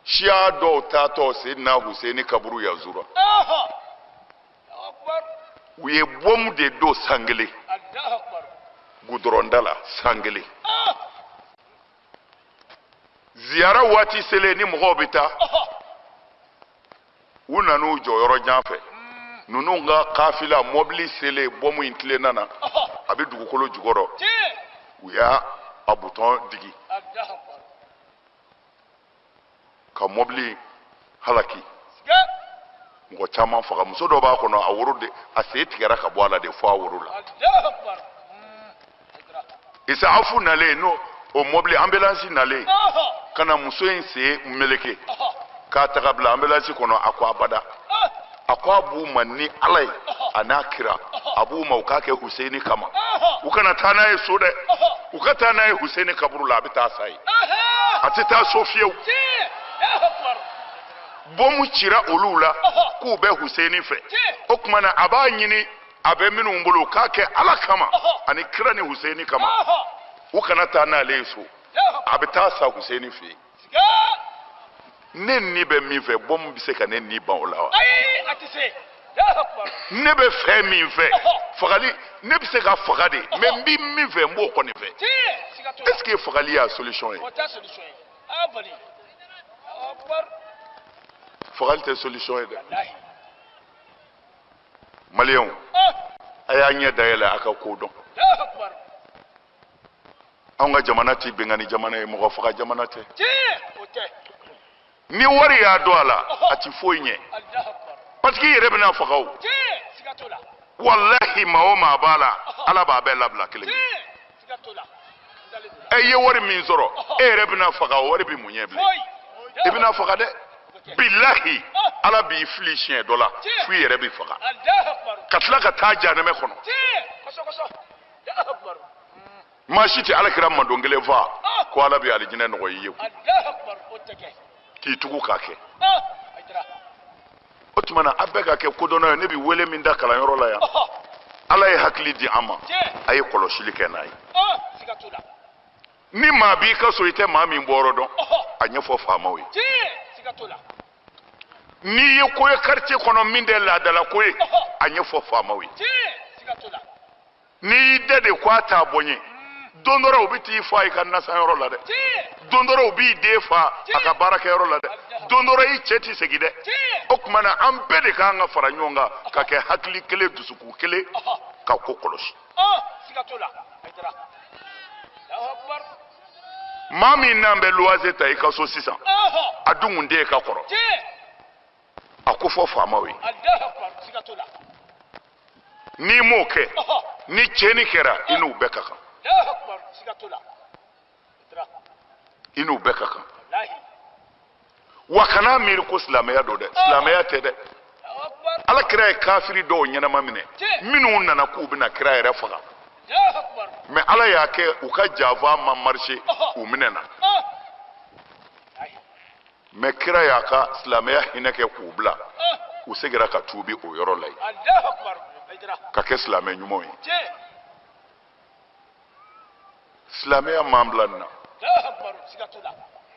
siya dɔw taatɔ Seydina Husseini kaburu yazura, u ye bɔmu de don san kelen gudɔrɔnda la, san kelen. Ziyara waati selen ni mɔgɔw bɛ taa, u nan'u jɔ yɔrɔ jan fɛ. Ninnu ka kafila mɔbili selen, bɔmu in tilenna na, a bɛ dugukolo jukɔrɔ, u y'a a butɔn digi ka mɔbili halaki, mɔgɔ caman faga. Muso dɔ b'a kɔnɔ, a woro de, a sen tigɛra ka bɔ a la de fo a woro la. Isaafu nalen, n'o o mɔbili ambulance nalen ka na muso in sen meleke k'a ta ka bila ambulance kɔnɔ, a ko abada, a ko a b'u ma ni Ala ye a n'a kira, a b'u ma u k'a kɛ Husseini kama, u kana taa n'a ye so dɛ, u ka taa n'a ye Husseini kaburu la, a bɛ taa sa yen, a tɛ taa so fiyewu. Bɔmu cira olu la k'u bɛ Husseini fɛ. O tuma na a b'a ɲini a bɛ minnu bolo, u k'a kɛ Ala kama ani kira ni Husseini kama, u kana taa n'ale ye so, a bɛ taa sa Husseini fɛ yen. Ne ni bɛ min fɛ, bɔmu bɛ se ka ne ni ban o la wa? Ne bɛ fɛn min fɛ, fagali, ne bɛ se ka faga de, mais n bɛ min fɛ, n b'o kɔni fɛ. Est ce que fagali y'a solution ye? Fagali tɛ solution ye dɛ. Maliyɛnw, a y'a ɲɛ dayɛlɛ a ka ko dɔn. Anw ka jamana ti bɛnkanni jamana ye, mɔgɔ faga jamana tɛ. Ni wari y'a don a la, a ti foyi ɲɛ. Parce que i yɛrɛ bɛna faga o. Walahi maa o maa b'a la, Ala b'a bɛɛ labila kelen kelen. E ye wari min sɔrɔ, e yɛrɛ bɛna faga, o wari bɛ mun ɲɛ bilen? I bɛna faga dɛ. Bilahi Ala b'i fili siɲɛ dɔ la fo i yɛrɛ bɛ faga. Ka tila ka taa jahanamɛ kɔnɔ. Maa si tɛ Ala kira madon kelen fa ko Ala bɛ alijinɛ nɔgɔya i ye k'i tugu k'a kɛ. O tuma na a bɛɛ ka kɛ kodɔnna ye. Ne bɛ wele min da kalanyɔrɔ la yan, Ala ye hakili di an ma, a ye kɔlɔsili kɛ n'a ye. Ni maa b'i ka so i tɛ maa min bɔyɔrɔ dɔn, a ɲɛfɔ faamaw ye. N'i ye ko ye quartier kɔnɔ min tɛ laadala ko ye, a ɲɛfɔ faamaw ye. N'i y'i dɛ de ko a t'a bɔ n ye, don dɔ la u bɛ t'i fa i ka nasanyɔrɔ la dɛ, don dɔ la u b'i den fa a ka baarakɛyɔrɔ la dɛ, don dɔ la i cɛ tɛ segin dɛ. O tuma na an bɛɛ de kan ka fara ɲɔgɔn kan ka kɛ hakili kelen, dusukun kelen, ka ko kɔlɔsi. Maa min n'an bɛ luwanse ta i ka so sisan, a dun kun tɛ e ka kɔrɔ, a ko fɔ faamaw ye. N'i m'o kɛ, ni tiɲɛni kɛra, i n'u bɛɛ ka kan. I n'u bɛɛ ka kan. Wa kana miiri ko silamɛya don dɛ, silamɛya tɛ dɛ. Ala kira ye kafiri dɔw ɲɛnama minɛ minnu nana k'u bɛna kira yɛrɛ faga, mais Ala y'a kɛ u ka janfa ma marché, u minɛna. Mais kira y'a ka silamɛya hinɛ kɛ k'u bila, u seginna ka tuubi o yɔrɔ la yen ka kɛ silamɛ ɲumanw ye. Silamɛya m'an bila nin na,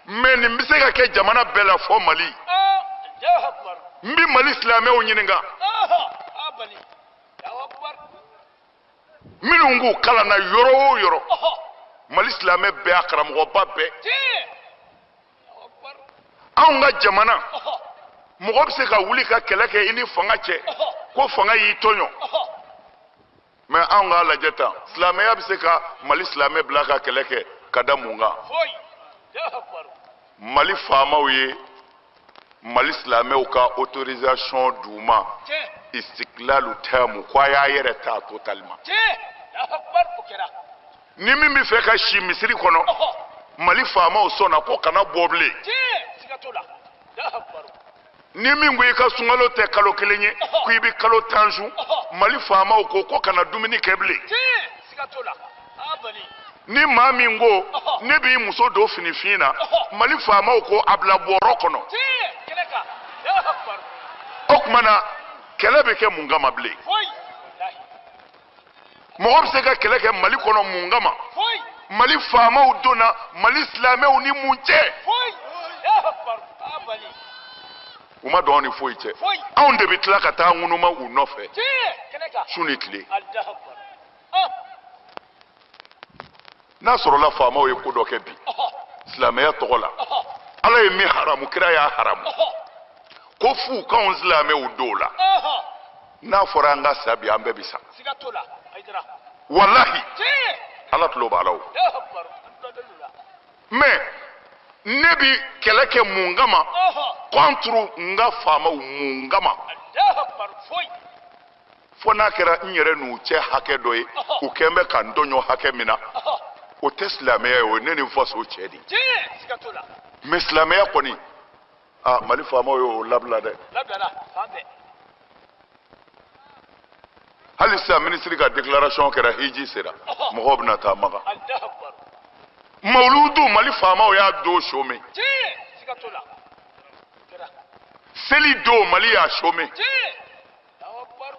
mais nin bɛ se ka kɛ jamana bɛɛ la fɔ Mali. N bɛ Mali silamɛw ɲininka, minnu k'u kalan na yɔrɔ o yɔrɔ, Mali silamɛ bɛɛ, a karamɔgɔba bɛɛ. Anw ka jamana, mɔgɔ bɛ se ka wuli ka kɛlɛ kɛ i ni fanga cɛ ko fanga y'i tɔɲɔ, mais anw k'a lajɛ tan, silamɛya bɛ se ka Mali silamɛ bila ka kɛlɛ kɛ ka da mun kan? Mali faamaw ye Mali silamɛw ka autorisation d'u ma, istiklalu taamu, ko a y'a yɛrɛ ta totalement. Ni min bɛ fɛ ka si misiri kɔnɔ, Mali faamaw sɔnna ko kana bɔ bilen. Ni min ko i ka sunkalo tɛ kalo kelen ye, ko i bɛ kalo 10 sun, Mali faamaw ko ko kana dumuni kɛ bilen. Ni maa min ko ne b'i muso don finifin na, Mali faamaw ko a bila bɔrɔ kɔnɔ. O tuma na kɛlɛ bɛ kɛ mun kama bilen? Mɔgɔ bɛ se ka kɛlɛ kɛ Mali kɔnɔ mun kama? Mali faamaw donna Mali silamɛw ni mun cɛ? U ma dɔn ni foyi cɛ. Anw de bɛ tila ka taa ŋunuma u nɔfɛ su ni tile. N'a sɔrɔla faamaw ye ko dɔ kɛ bi silamɛya tɔgɔ la, Ala ye min haramu, kira y'a haramu, ko f'u k'anw silamɛw don o la. N'a fɔra an ka sa bi, an bɛɛ bɛ sa. Walahi Ala tulo b'a la o. Mais ne bi kɛlɛ kɛ mun kama contre n ka faamaw mun kama? Fo n'a kɛra n yɛrɛ n'u cɛ hakɛ dɔ ye, u kɛn bɛ ka n tɔɲɔ hakɛ min na, o tɛ silamɛya ye, o ye ne ni n faso cɛ de ye. Mais silamɛya kɔni, ah, Mali faamaw y'o labila dɛ. Hali sisan minisiri ka déclaration kɛra, hiji sera, mɔgɔw bɛna taa Maka. Mawuludu, Mali faamaw y'a don chômé. Seli don, Mali y'a chômé.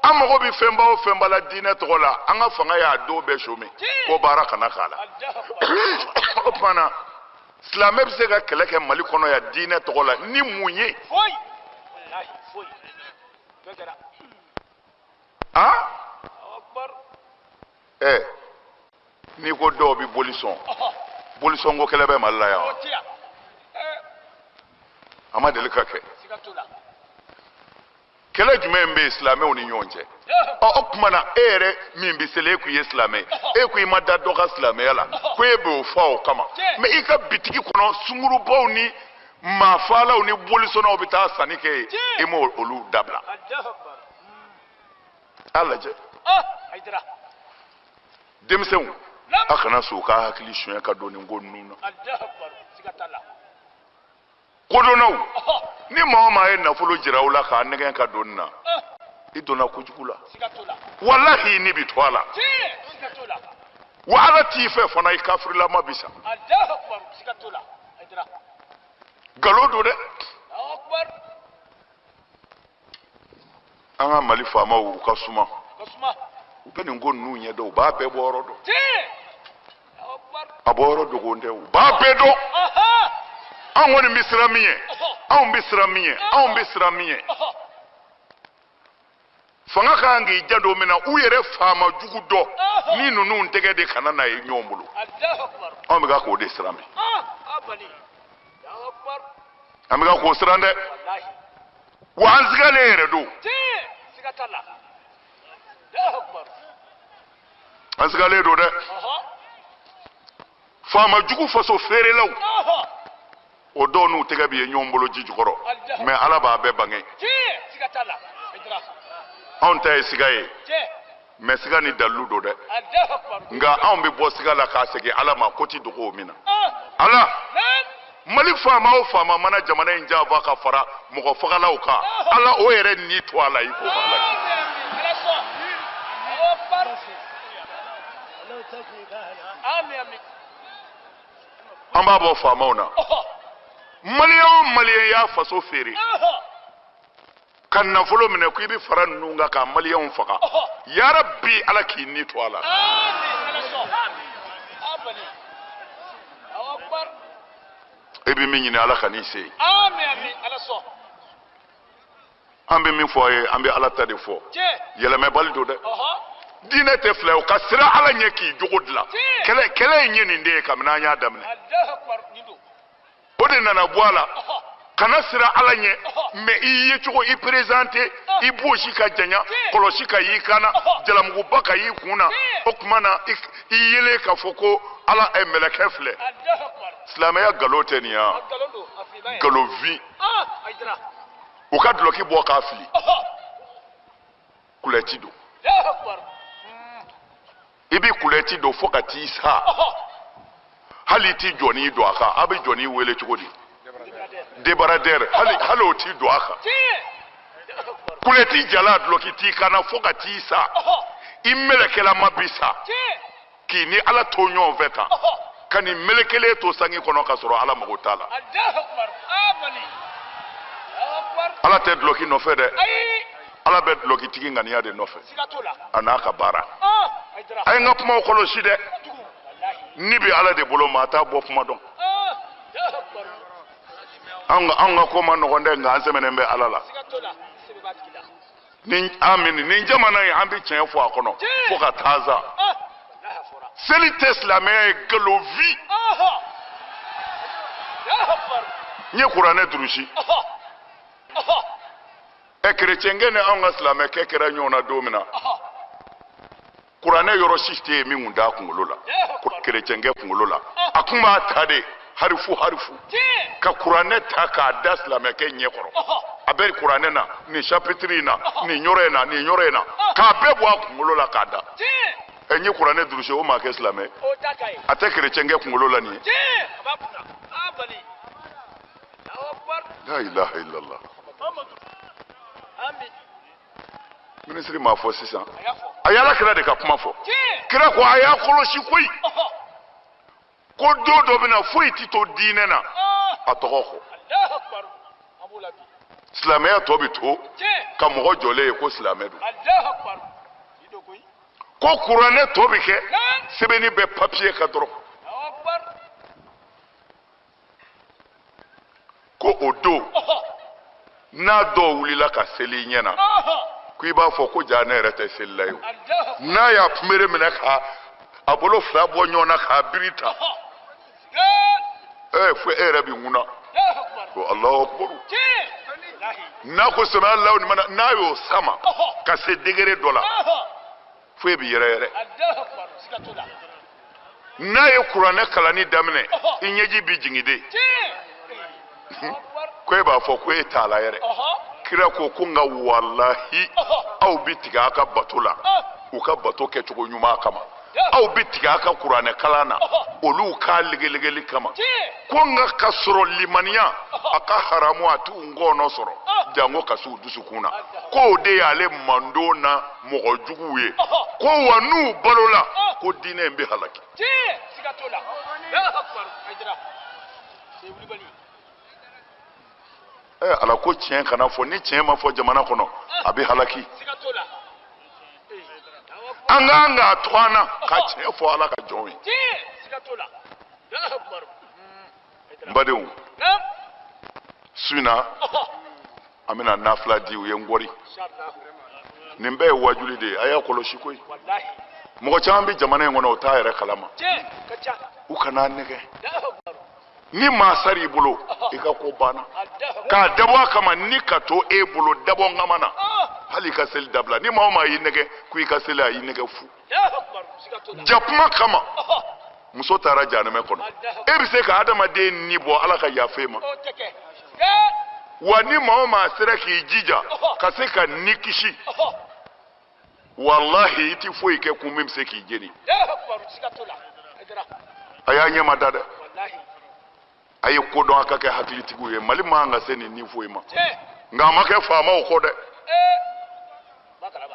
An mago bɛ fɛnba o fɛnba la diinɛ tɔgɔ la, an ka fanga y'a don bɛɛ chômé ko baara kana k'a la. O tuma na silamɛ bɛ se ka kɛlɛ kɛ Mali kɔnɔ yan diinɛ tɔgɔ la ni mun ye? Ah? Ɛ, n'i ko dɔw bɛ boli sɔn, bolisɔnko kɛlɛ bɛ Mali la yan wa? A ma deli ka kɛ. Kɛlɛ jumɛn bɛ yen silamɛw ni ɲɔgɔn cɛ? Ɔ, o tuma na e yɛrɛ min bɛ seli, e ko i ye silamɛ ye, e ko i ma da dɔ ka silamɛya la, ko e b'o fɔ o kama. Mais i ka bitigi kɔnɔ sungurubaw ni Maa faalaw ni bolisɔnnaw bɛ taa sanni kɛ yen, i m'o olu dabila. A lajɛ. Denmisɛnw, a kana sɔn u ka hakili suɲɛ ka don nin ko ninnu na. Kodɔnnaw, ni maa o maa ye nafolo jira aw la k'a nɛgɛn ka don nin na, i donna kojugu la. Walahi ni bi to a la. Wa Ala t'i fɛ fana i kafirilama bi sa. Nkalon don dɛ. An ka Mali faamaw u ka suma. U bɛ nin ko ninnu ɲɛdɔn, u b'a bɛɛ bɔ yɔrɔ dɔn. A bɔ yɔrɔ dogolen tɛ, u b'a bɛɛ dɔn. Anw kɔni bɛ siran min ɲɛ, anw bɛ siran min ɲɛ, anw bɛ siran min ɲɛ. Fanga ka kan k'i janto min na, u yɛrɛ faama jugu dɔ ni ninnu tɛgɛ de kana na ye ɲɔgɔn bolo. Anw bɛ ka k'o de siran bi. An bɛ ka k'o siran dɛ. Wa an sigalen yɛrɛ don. An sigalen don dɛ. Faama jugu faso feerelaw, o dɔw n'u tɛgɛ bɛ ye ɲɔgɔn bolo ji jukɔrɔ, mɛ Ala b'a bɛɛ bange. Anw ta ye siga ye, mɛ siga ni dalilu don dɛ. Nka anw bɛ bɔ siga la k'a segin Ala ma, ko ti dogo o min na. Ala, Mali faama o faama mana jamana in janfa ka fara mɔgɔ fagalaw kan, Ala o yɛrɛ ni to a la i ko Ala. An b'a bɔ faamaw na. Maliyɛn o maliyɛn y'a faso feere ka nafolo minɛ ko i bɛ fara ninnu kan ka maliyɛnw faga, yarabi Ala k'i ni to a la. E bɛ min ɲini Ala ka n'i se. An bɛ min fɔ a ye, an bɛ Ala ta de fɔ. Yɛlɛmɛbali don dɛ. Diinɛ tɛ fila ye, o ka siran Ala ɲɛ k'i jogo dilan. Kɛlɛ in ye nin de ye kabini an y'a daminɛ. O de nana bɔ a la. Kana siran Ala ɲɛ, mɛ i ye cogo i présenté, i bosi ka janya, kɔlɔsi ka y'i kan na, jalamuguba ka y'i kun na, o tuma na i yelen k'a fɔ ko Ala ɛ mɛlɛkɛ filɛ. Silamɛya nkalon tɛ nin ya, nkalonfin. U ka dulɔki bɔ k'a fili, kulɛti don. I bɛ kulɛti don fo ka t'i sa, hali i t'i jɔnni don a kan. A bɛ jɔnni wele cogo di? Débardeur, hali o t'i don a kan. Kulɛti jala dulɔki t'i kan na fo ka t'i sa, i mɛlɛkɛlama bi sa k'i ni Ala to ɲɔgɔn fɛ tan, ka nin mɛlɛkɛlen to sangi kɔnɔ ka sɔrɔ Ala mago t'a la. Ala tɛ dulɔki nɔfɛ dɛ. Ala bɛ dulɔkitigi ŋaniya de nɔfɛ, a n'a ka baara. A ye n ka kumaw kɔlɔsi dɛ. Ni bɛ Ala de bolo, maa t'a bɔ kuma dɔn. Anw ka ko ma nɔgɔn dɛ, nka an sɛmɛnen bɛ Ala la. Ni amin, nin jamana in an bɛ tiɲɛ fɔ a kɔnɔ fo ka taa sa. Seli tɛ silamɛya ye, nkalonfin. N ye kuranɛ durusi. Ɛ kerecɛnkɛ ni anw ka silamɛkɛ kɛra ɲɔgɔn na don min na, kuranɛ yɔrɔ si tɛ yen min kun t'a kunkolo la, kerecɛnkɛ kunkolo la. A kun b'a ta de harifu harifu ka kuranɛ ta k'a da silamɛkɛ ɲɛ kɔrɔ. A bɛ kuranɛ na nin chapitre in na, nin yɔrɔ in na, nin yɔrɔ in na, k'a bɛɛ bɔ a kunkolo la k'a da. Ɛ n ye kuranɛ durusi, o maa kɛ silamɛ, a tɛ kerecɛnkɛ kunkolo la nin ye. La ilaha illallah. Minisiri m'a fɔ sisan, a y'Ala kira de ka kuma fɔ. Kira ko a y'a kɔlɔsi koyi, ko don dɔ bɛ na foyi ti to diinɛ na a tɔgɔ kɔ. Silamɛya tɔ bɛ to ka mɔgɔ jɔlen ye ko silamɛ don. Ko kuranɛ tɔ bɛ kɛ sɛbɛnni bɛ papiye kan dɔrɔn. Ko o don n'a dɔw wulila ka seli i ɲɛ na, ko i b'a fɔ ko ja ne yɛrɛ tɛ selila ye o. N'a y'a kunbere minɛ ka a bolo fila bɔ ɲɔgɔn na k'a biri ta, fo e yɛrɛ b'i ŋuna ko Alahu akubaru. N'a ko sami Alahu limana, n'a y'o sama ka se degré dɔ la, fo e b'i yɛrɛ yɛrɛ. N'a ye kuranɛ kalanni daminɛ, i ɲɛji b'i jigin de. Ko e b'a fɔ ko e t'a la yɛrɛ. Kira ko ko nka walahi aw bɛ tigɛ a ka bato la, u ka bato kɛcogo ɲuman kama. Aw bɛ tigɛ a ka kuranɛ kalan na, olu k'a legelegeli kama. Ko nka ka sɔrɔ limaniya a ka haramu a t'u ngɔɔnɔ sɔrɔ, jango ka s'u dusukun na. K'o de y'ale mando na mɔgɔ juguw ye. Ko wa n'u balola ko diinɛ in bɛ halaki. Ala ko tiɲɛ kana fɔ, ni tiɲɛ ma fɔ jamana kɔnɔ a bɛ halaki. An k'an k'a to an na ka tiɲɛ fɔ Ala ka jɔnw ye. N badenw, su in na an bɛna nafila di u ye n gɔri. Nin bɛɛ ye wajuli de ye, a y'a kɔlɔsi koyi. Mɔgɔ caman bɛ jamana in kɔnɔ o t'a yɛrɛ kalama. U kana nɛgɛ. Ni maa sar'i bolo i ka ko banna. K'a dabɔ a kama ni ka to e bolo dabɔ ŋama na, hali i ka seli dabila. Ni maa o maa y'i nɛgɛ ko i ka seli, a y'i nɛgɛ fu. Jakuma kama muso taara jahanamɛ kɔnɔ. E bɛ se ka adamaden ni bɔ Ala ka yafa e ma. Wa ni maa o maa sera k'i jija ka se ka ni kisi, walahi i ti foyi kɛ kun min bɛ se k'i jeni. A y'a ɲɛ ma da dɛ. A ye ko dɔn, a ka kɛ hakilitigiw ye. Mali man kan ka se nin ni foyi ma. Nka a ma kɛ faamaw kɔ dɛ.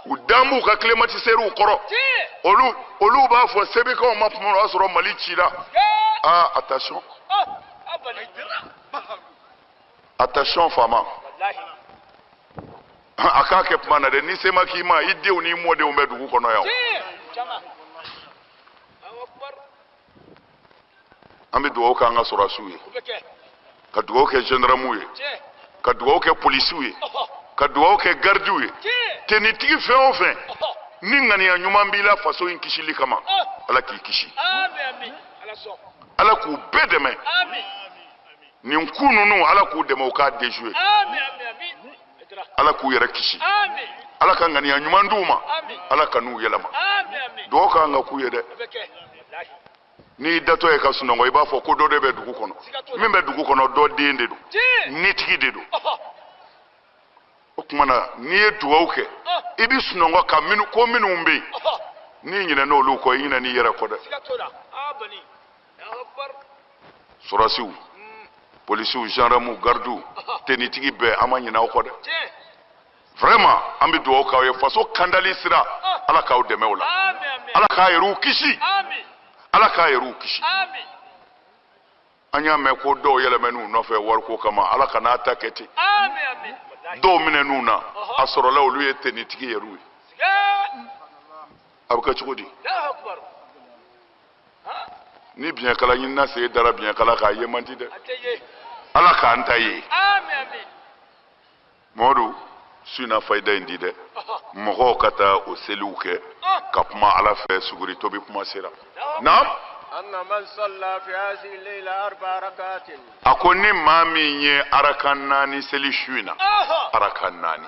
U dan b'u ka climatiseurs kɔrɔ. Olu b'a fɔ sebekaw ma tuma min o y'a sɔrɔ Mali cira. Ah, attention. Attention faama. A k'a kɛ kuma na dɛ, ni se ma k'i ma, i denw n'i mɔdenw bɛ dugu kɔnɔ yan. An bɛ dugawu kɛ an ka sɔrɔdasiw ye, ka dugawu kɛ gendarmew ye, ka dugawu kɛ polisiw ye, ka dugawu kɛ gardiw ye. Tenitigi fɛn o fɛn ni ŋaniya ɲuman b'i la faso in kisili kama, Ala k'i kisi. Ala k'u bɛɛ dɛmɛ. Nin ku ninnu, Ala k'u dɛmɛ u k'a déjouer. Ala k'u yɛrɛ kisi. Ala ka ŋaniya ɲuman d'u ma. Ala ka n'u yɛlɛma. Dugawu k'an ka k'u ye dɛ. N'i datɔ ye ka sunɔgɔ, i b'a fɔ ko dɔ de bɛ dugu kɔnɔ. Min bɛ dugu kɔnɔ, dɔ den de don, nitigi de don. O tuma na n'i ye dugawu kɛ, i bɛ sunɔgɔ ka minnu ko minnu bɛ yen, n'i ɲinɛna olu kɔ, i ɲinɛn'i yɛrɛ kɔ dɛ. Sɔrɔdasiw, polisiw, gendarmew, gardiw, tenitigi bɛɛ, an ma ɲinɛ aw kɔ dɛ. Vraiment, an bɛ dugawu k'aw ye faso kandali sira, Ala k'aw dɛmɛ o la. Ala k'a yɛrɛw kisi. Ala k'a yɛrɛw kisi. An y'a mɛn ko dɔw yɛlɛmɛn'u nɔfɛ wariko kama, Ala kan'a ta kɛ ten. Dɔw minɛn'u na, a sɔrɔla olu ye tenitigi yɛrɛw ye. A bɛ kɛ cogo di? Ni biɲɛkala ɲinina sen dara biɲɛkala kan, a ye man di dɛ. Ala k'an ta ye. Mamadu, su in na fayida in di dɛ. Mɔgɔw ka taa o seliw kɛ ka kuma Ala fɛ, suguri tobi kuma sera. Naam. A ko ni maa min ye araka naani seli su in na, araka naani.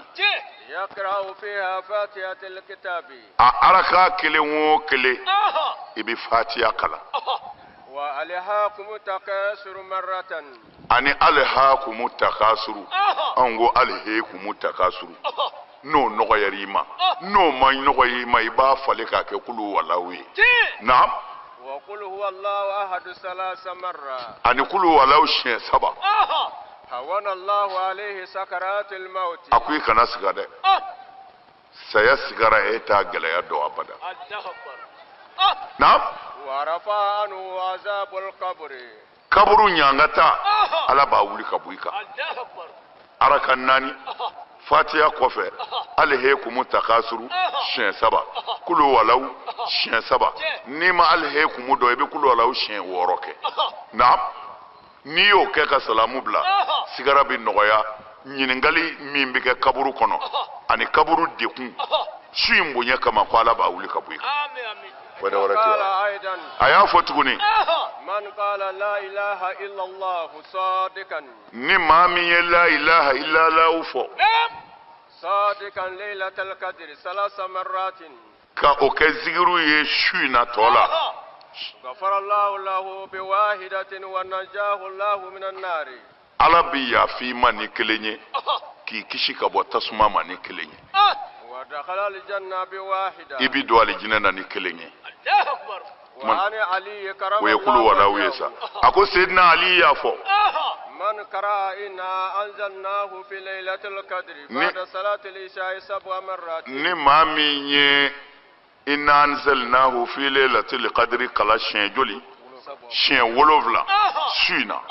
A araka kelen o kelen, i bɛ fatiya kalan. Ani alihaakumu takasuru, anw ko alihekumu takasuru. N'o nɔgɔyara i ma, n'o ma nɔgɔya i ma, i b'a falen k'a kɛ kulu walaw ye. Naam. Ani kulu walaw siɲɛ saba. A ko i kana siga dɛ. Saya sigara e t'a gɛlɛya dɔn abada. Naam. Kaburu ɲangata, Ala b'a wuli ka bɔ i kan. Araka naani, fatiya kɔfɛ, alihekumu takasuru siɲɛ saba, kulu walaw siɲɛ saba. N'i ma alihekumu dɔn, i bɛ kulu walaw siɲɛ wɔɔrɔ kɛ. Naam. N'i y'o kɛ ka salamu bila, sigara bɛ nɔgɔya. Ɲininkali min bɛ kɛ kaburu kɔnɔ ani kaburu dekun, su in bonya kama, ko Ala b'a wuli ka bɔ i kan. A y'a fɔ tuguni, ni maa min ye la ilaha illallah fɔ ka o kɛ zikiru ye su in na tɔ la, Ala bɛ yafa i ma ni kelen ye, k'i kisi ka bɔ tasuma ma ni kelen ye. I bi don alijinɛ na ni kelen ye. O ye kulu walaw ye sa. A ko Seydina Ali y'a fɔ. Man qara'a inna anzalnahu fi laylatil qadri ba'da salatil isha'i sab'a marrat. Ni maa min ye inna anzalnahu fi laylatil qadri kala siɲɛ joli? Siɲɛ 7 su in na.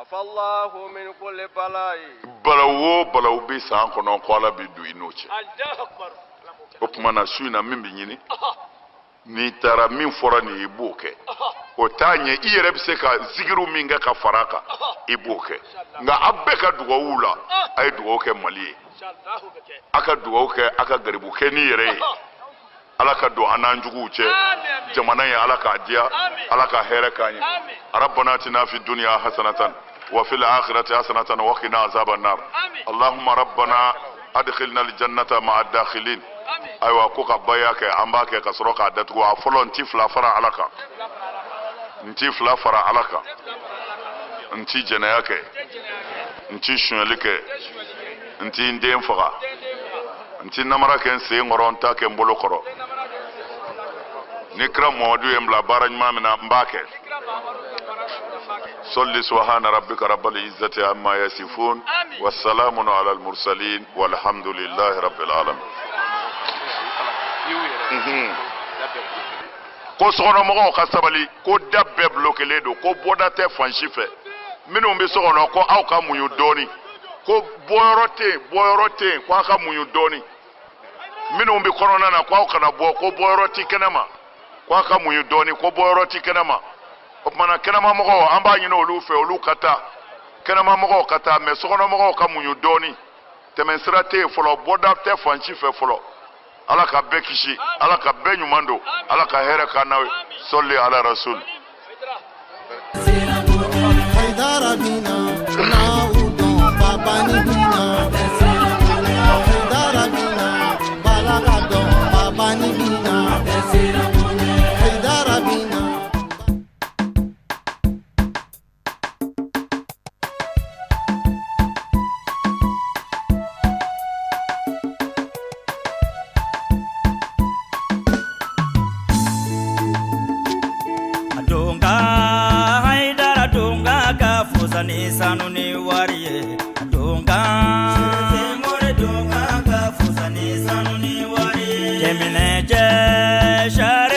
Afallahu min kulli bala'i. Balawu o balawu bɛ san kɔnɔ ko Ala bɛ don i n'o cɛ. O tuma na su in na min bɛ ɲini, n'i taara min fɔra nin ye i b'o kɛ. O t'a ɲɛ, i yɛrɛ bɛ se ka zikiru min kɛ ka fara a kan, i b'o kɛ. Nka aw bɛɛ ka dugawu la, a ye dugawu kɛ Mali ye, a ka dugawu kɛ a ka garibukɛ ni yɛrɛ ye. Ala ka don an n'an juguw cɛ, jamana ye Ala k'a diya, Ala ka hɛrɛ k'an ye. Rabbana atina fi dunya hasanatan wa fil akhirati hasanatan wa qina azaban nar. Allahumma rabbana adkhilna aljannata ma'a dakhilin. Ayiwa ko ka baya kɛ, an b'a kɛ ka sɔrɔ k'a datugu. A fɔlɔ, n ti fila fara Ala kan, n ti fila fara Ala kan, n ti jɛnɛya kɛ, n ti sonyɛli kɛ, n ti n den faga, n ti namara kɛ n sen kɔrɔ, n t'a kɛ n bolo kɔrɔ. Ni kira Muhamadu ye n bila baara ɲuman min na, n b'a kɛ. Salli subhana rabbika rabbil izzati amma yasifun wa salamun ala al mursalin walhamdulillahi rabbil alamin. Ko sokɔnɔmɔgɔw ka sabali, ko da bɛɛ bulokelen don, ko bɔda tɛ fan si fɛ. Minnu bɛ so kɔnɔ, ko aw ka muɲu dɔɔni, ko bɔyɔrɔ tɛ yen, bɔyɔrɔ tɛ yen, ko aw ka muɲu dɔɔni. Minnu bɛ kɔnɔna na, ko aw kana bɔ, ko bɔyɔrɔ ti kɛnɛ ma, ko aw ka muɲu dɔɔni, ko bɔyɔrɔ ti kɛnɛ ma. O tuma na kɛnɛmamɔgɔw, an b'a ɲini olu fɛ, olu ka taa. Kɛnɛmamɔgɔw ka taa, mɛ sokɔnɔmɔgɔw ka muɲu dɔɔni. Tɛmɛsira tɛ yen fɔlɔ, bɔda tɛ fan si fɛ fɔlɔ. Ala ka bɛɛ kisi, Ala ka bɛɛ ɲuman don, Ala ka hɛrɛ k'an n'aw ye. Sɔli ala rasul. Sanu ni wari ye donka more donka ka fusa ni sanu ni wari ye. Jɛminɛ jɛ sari.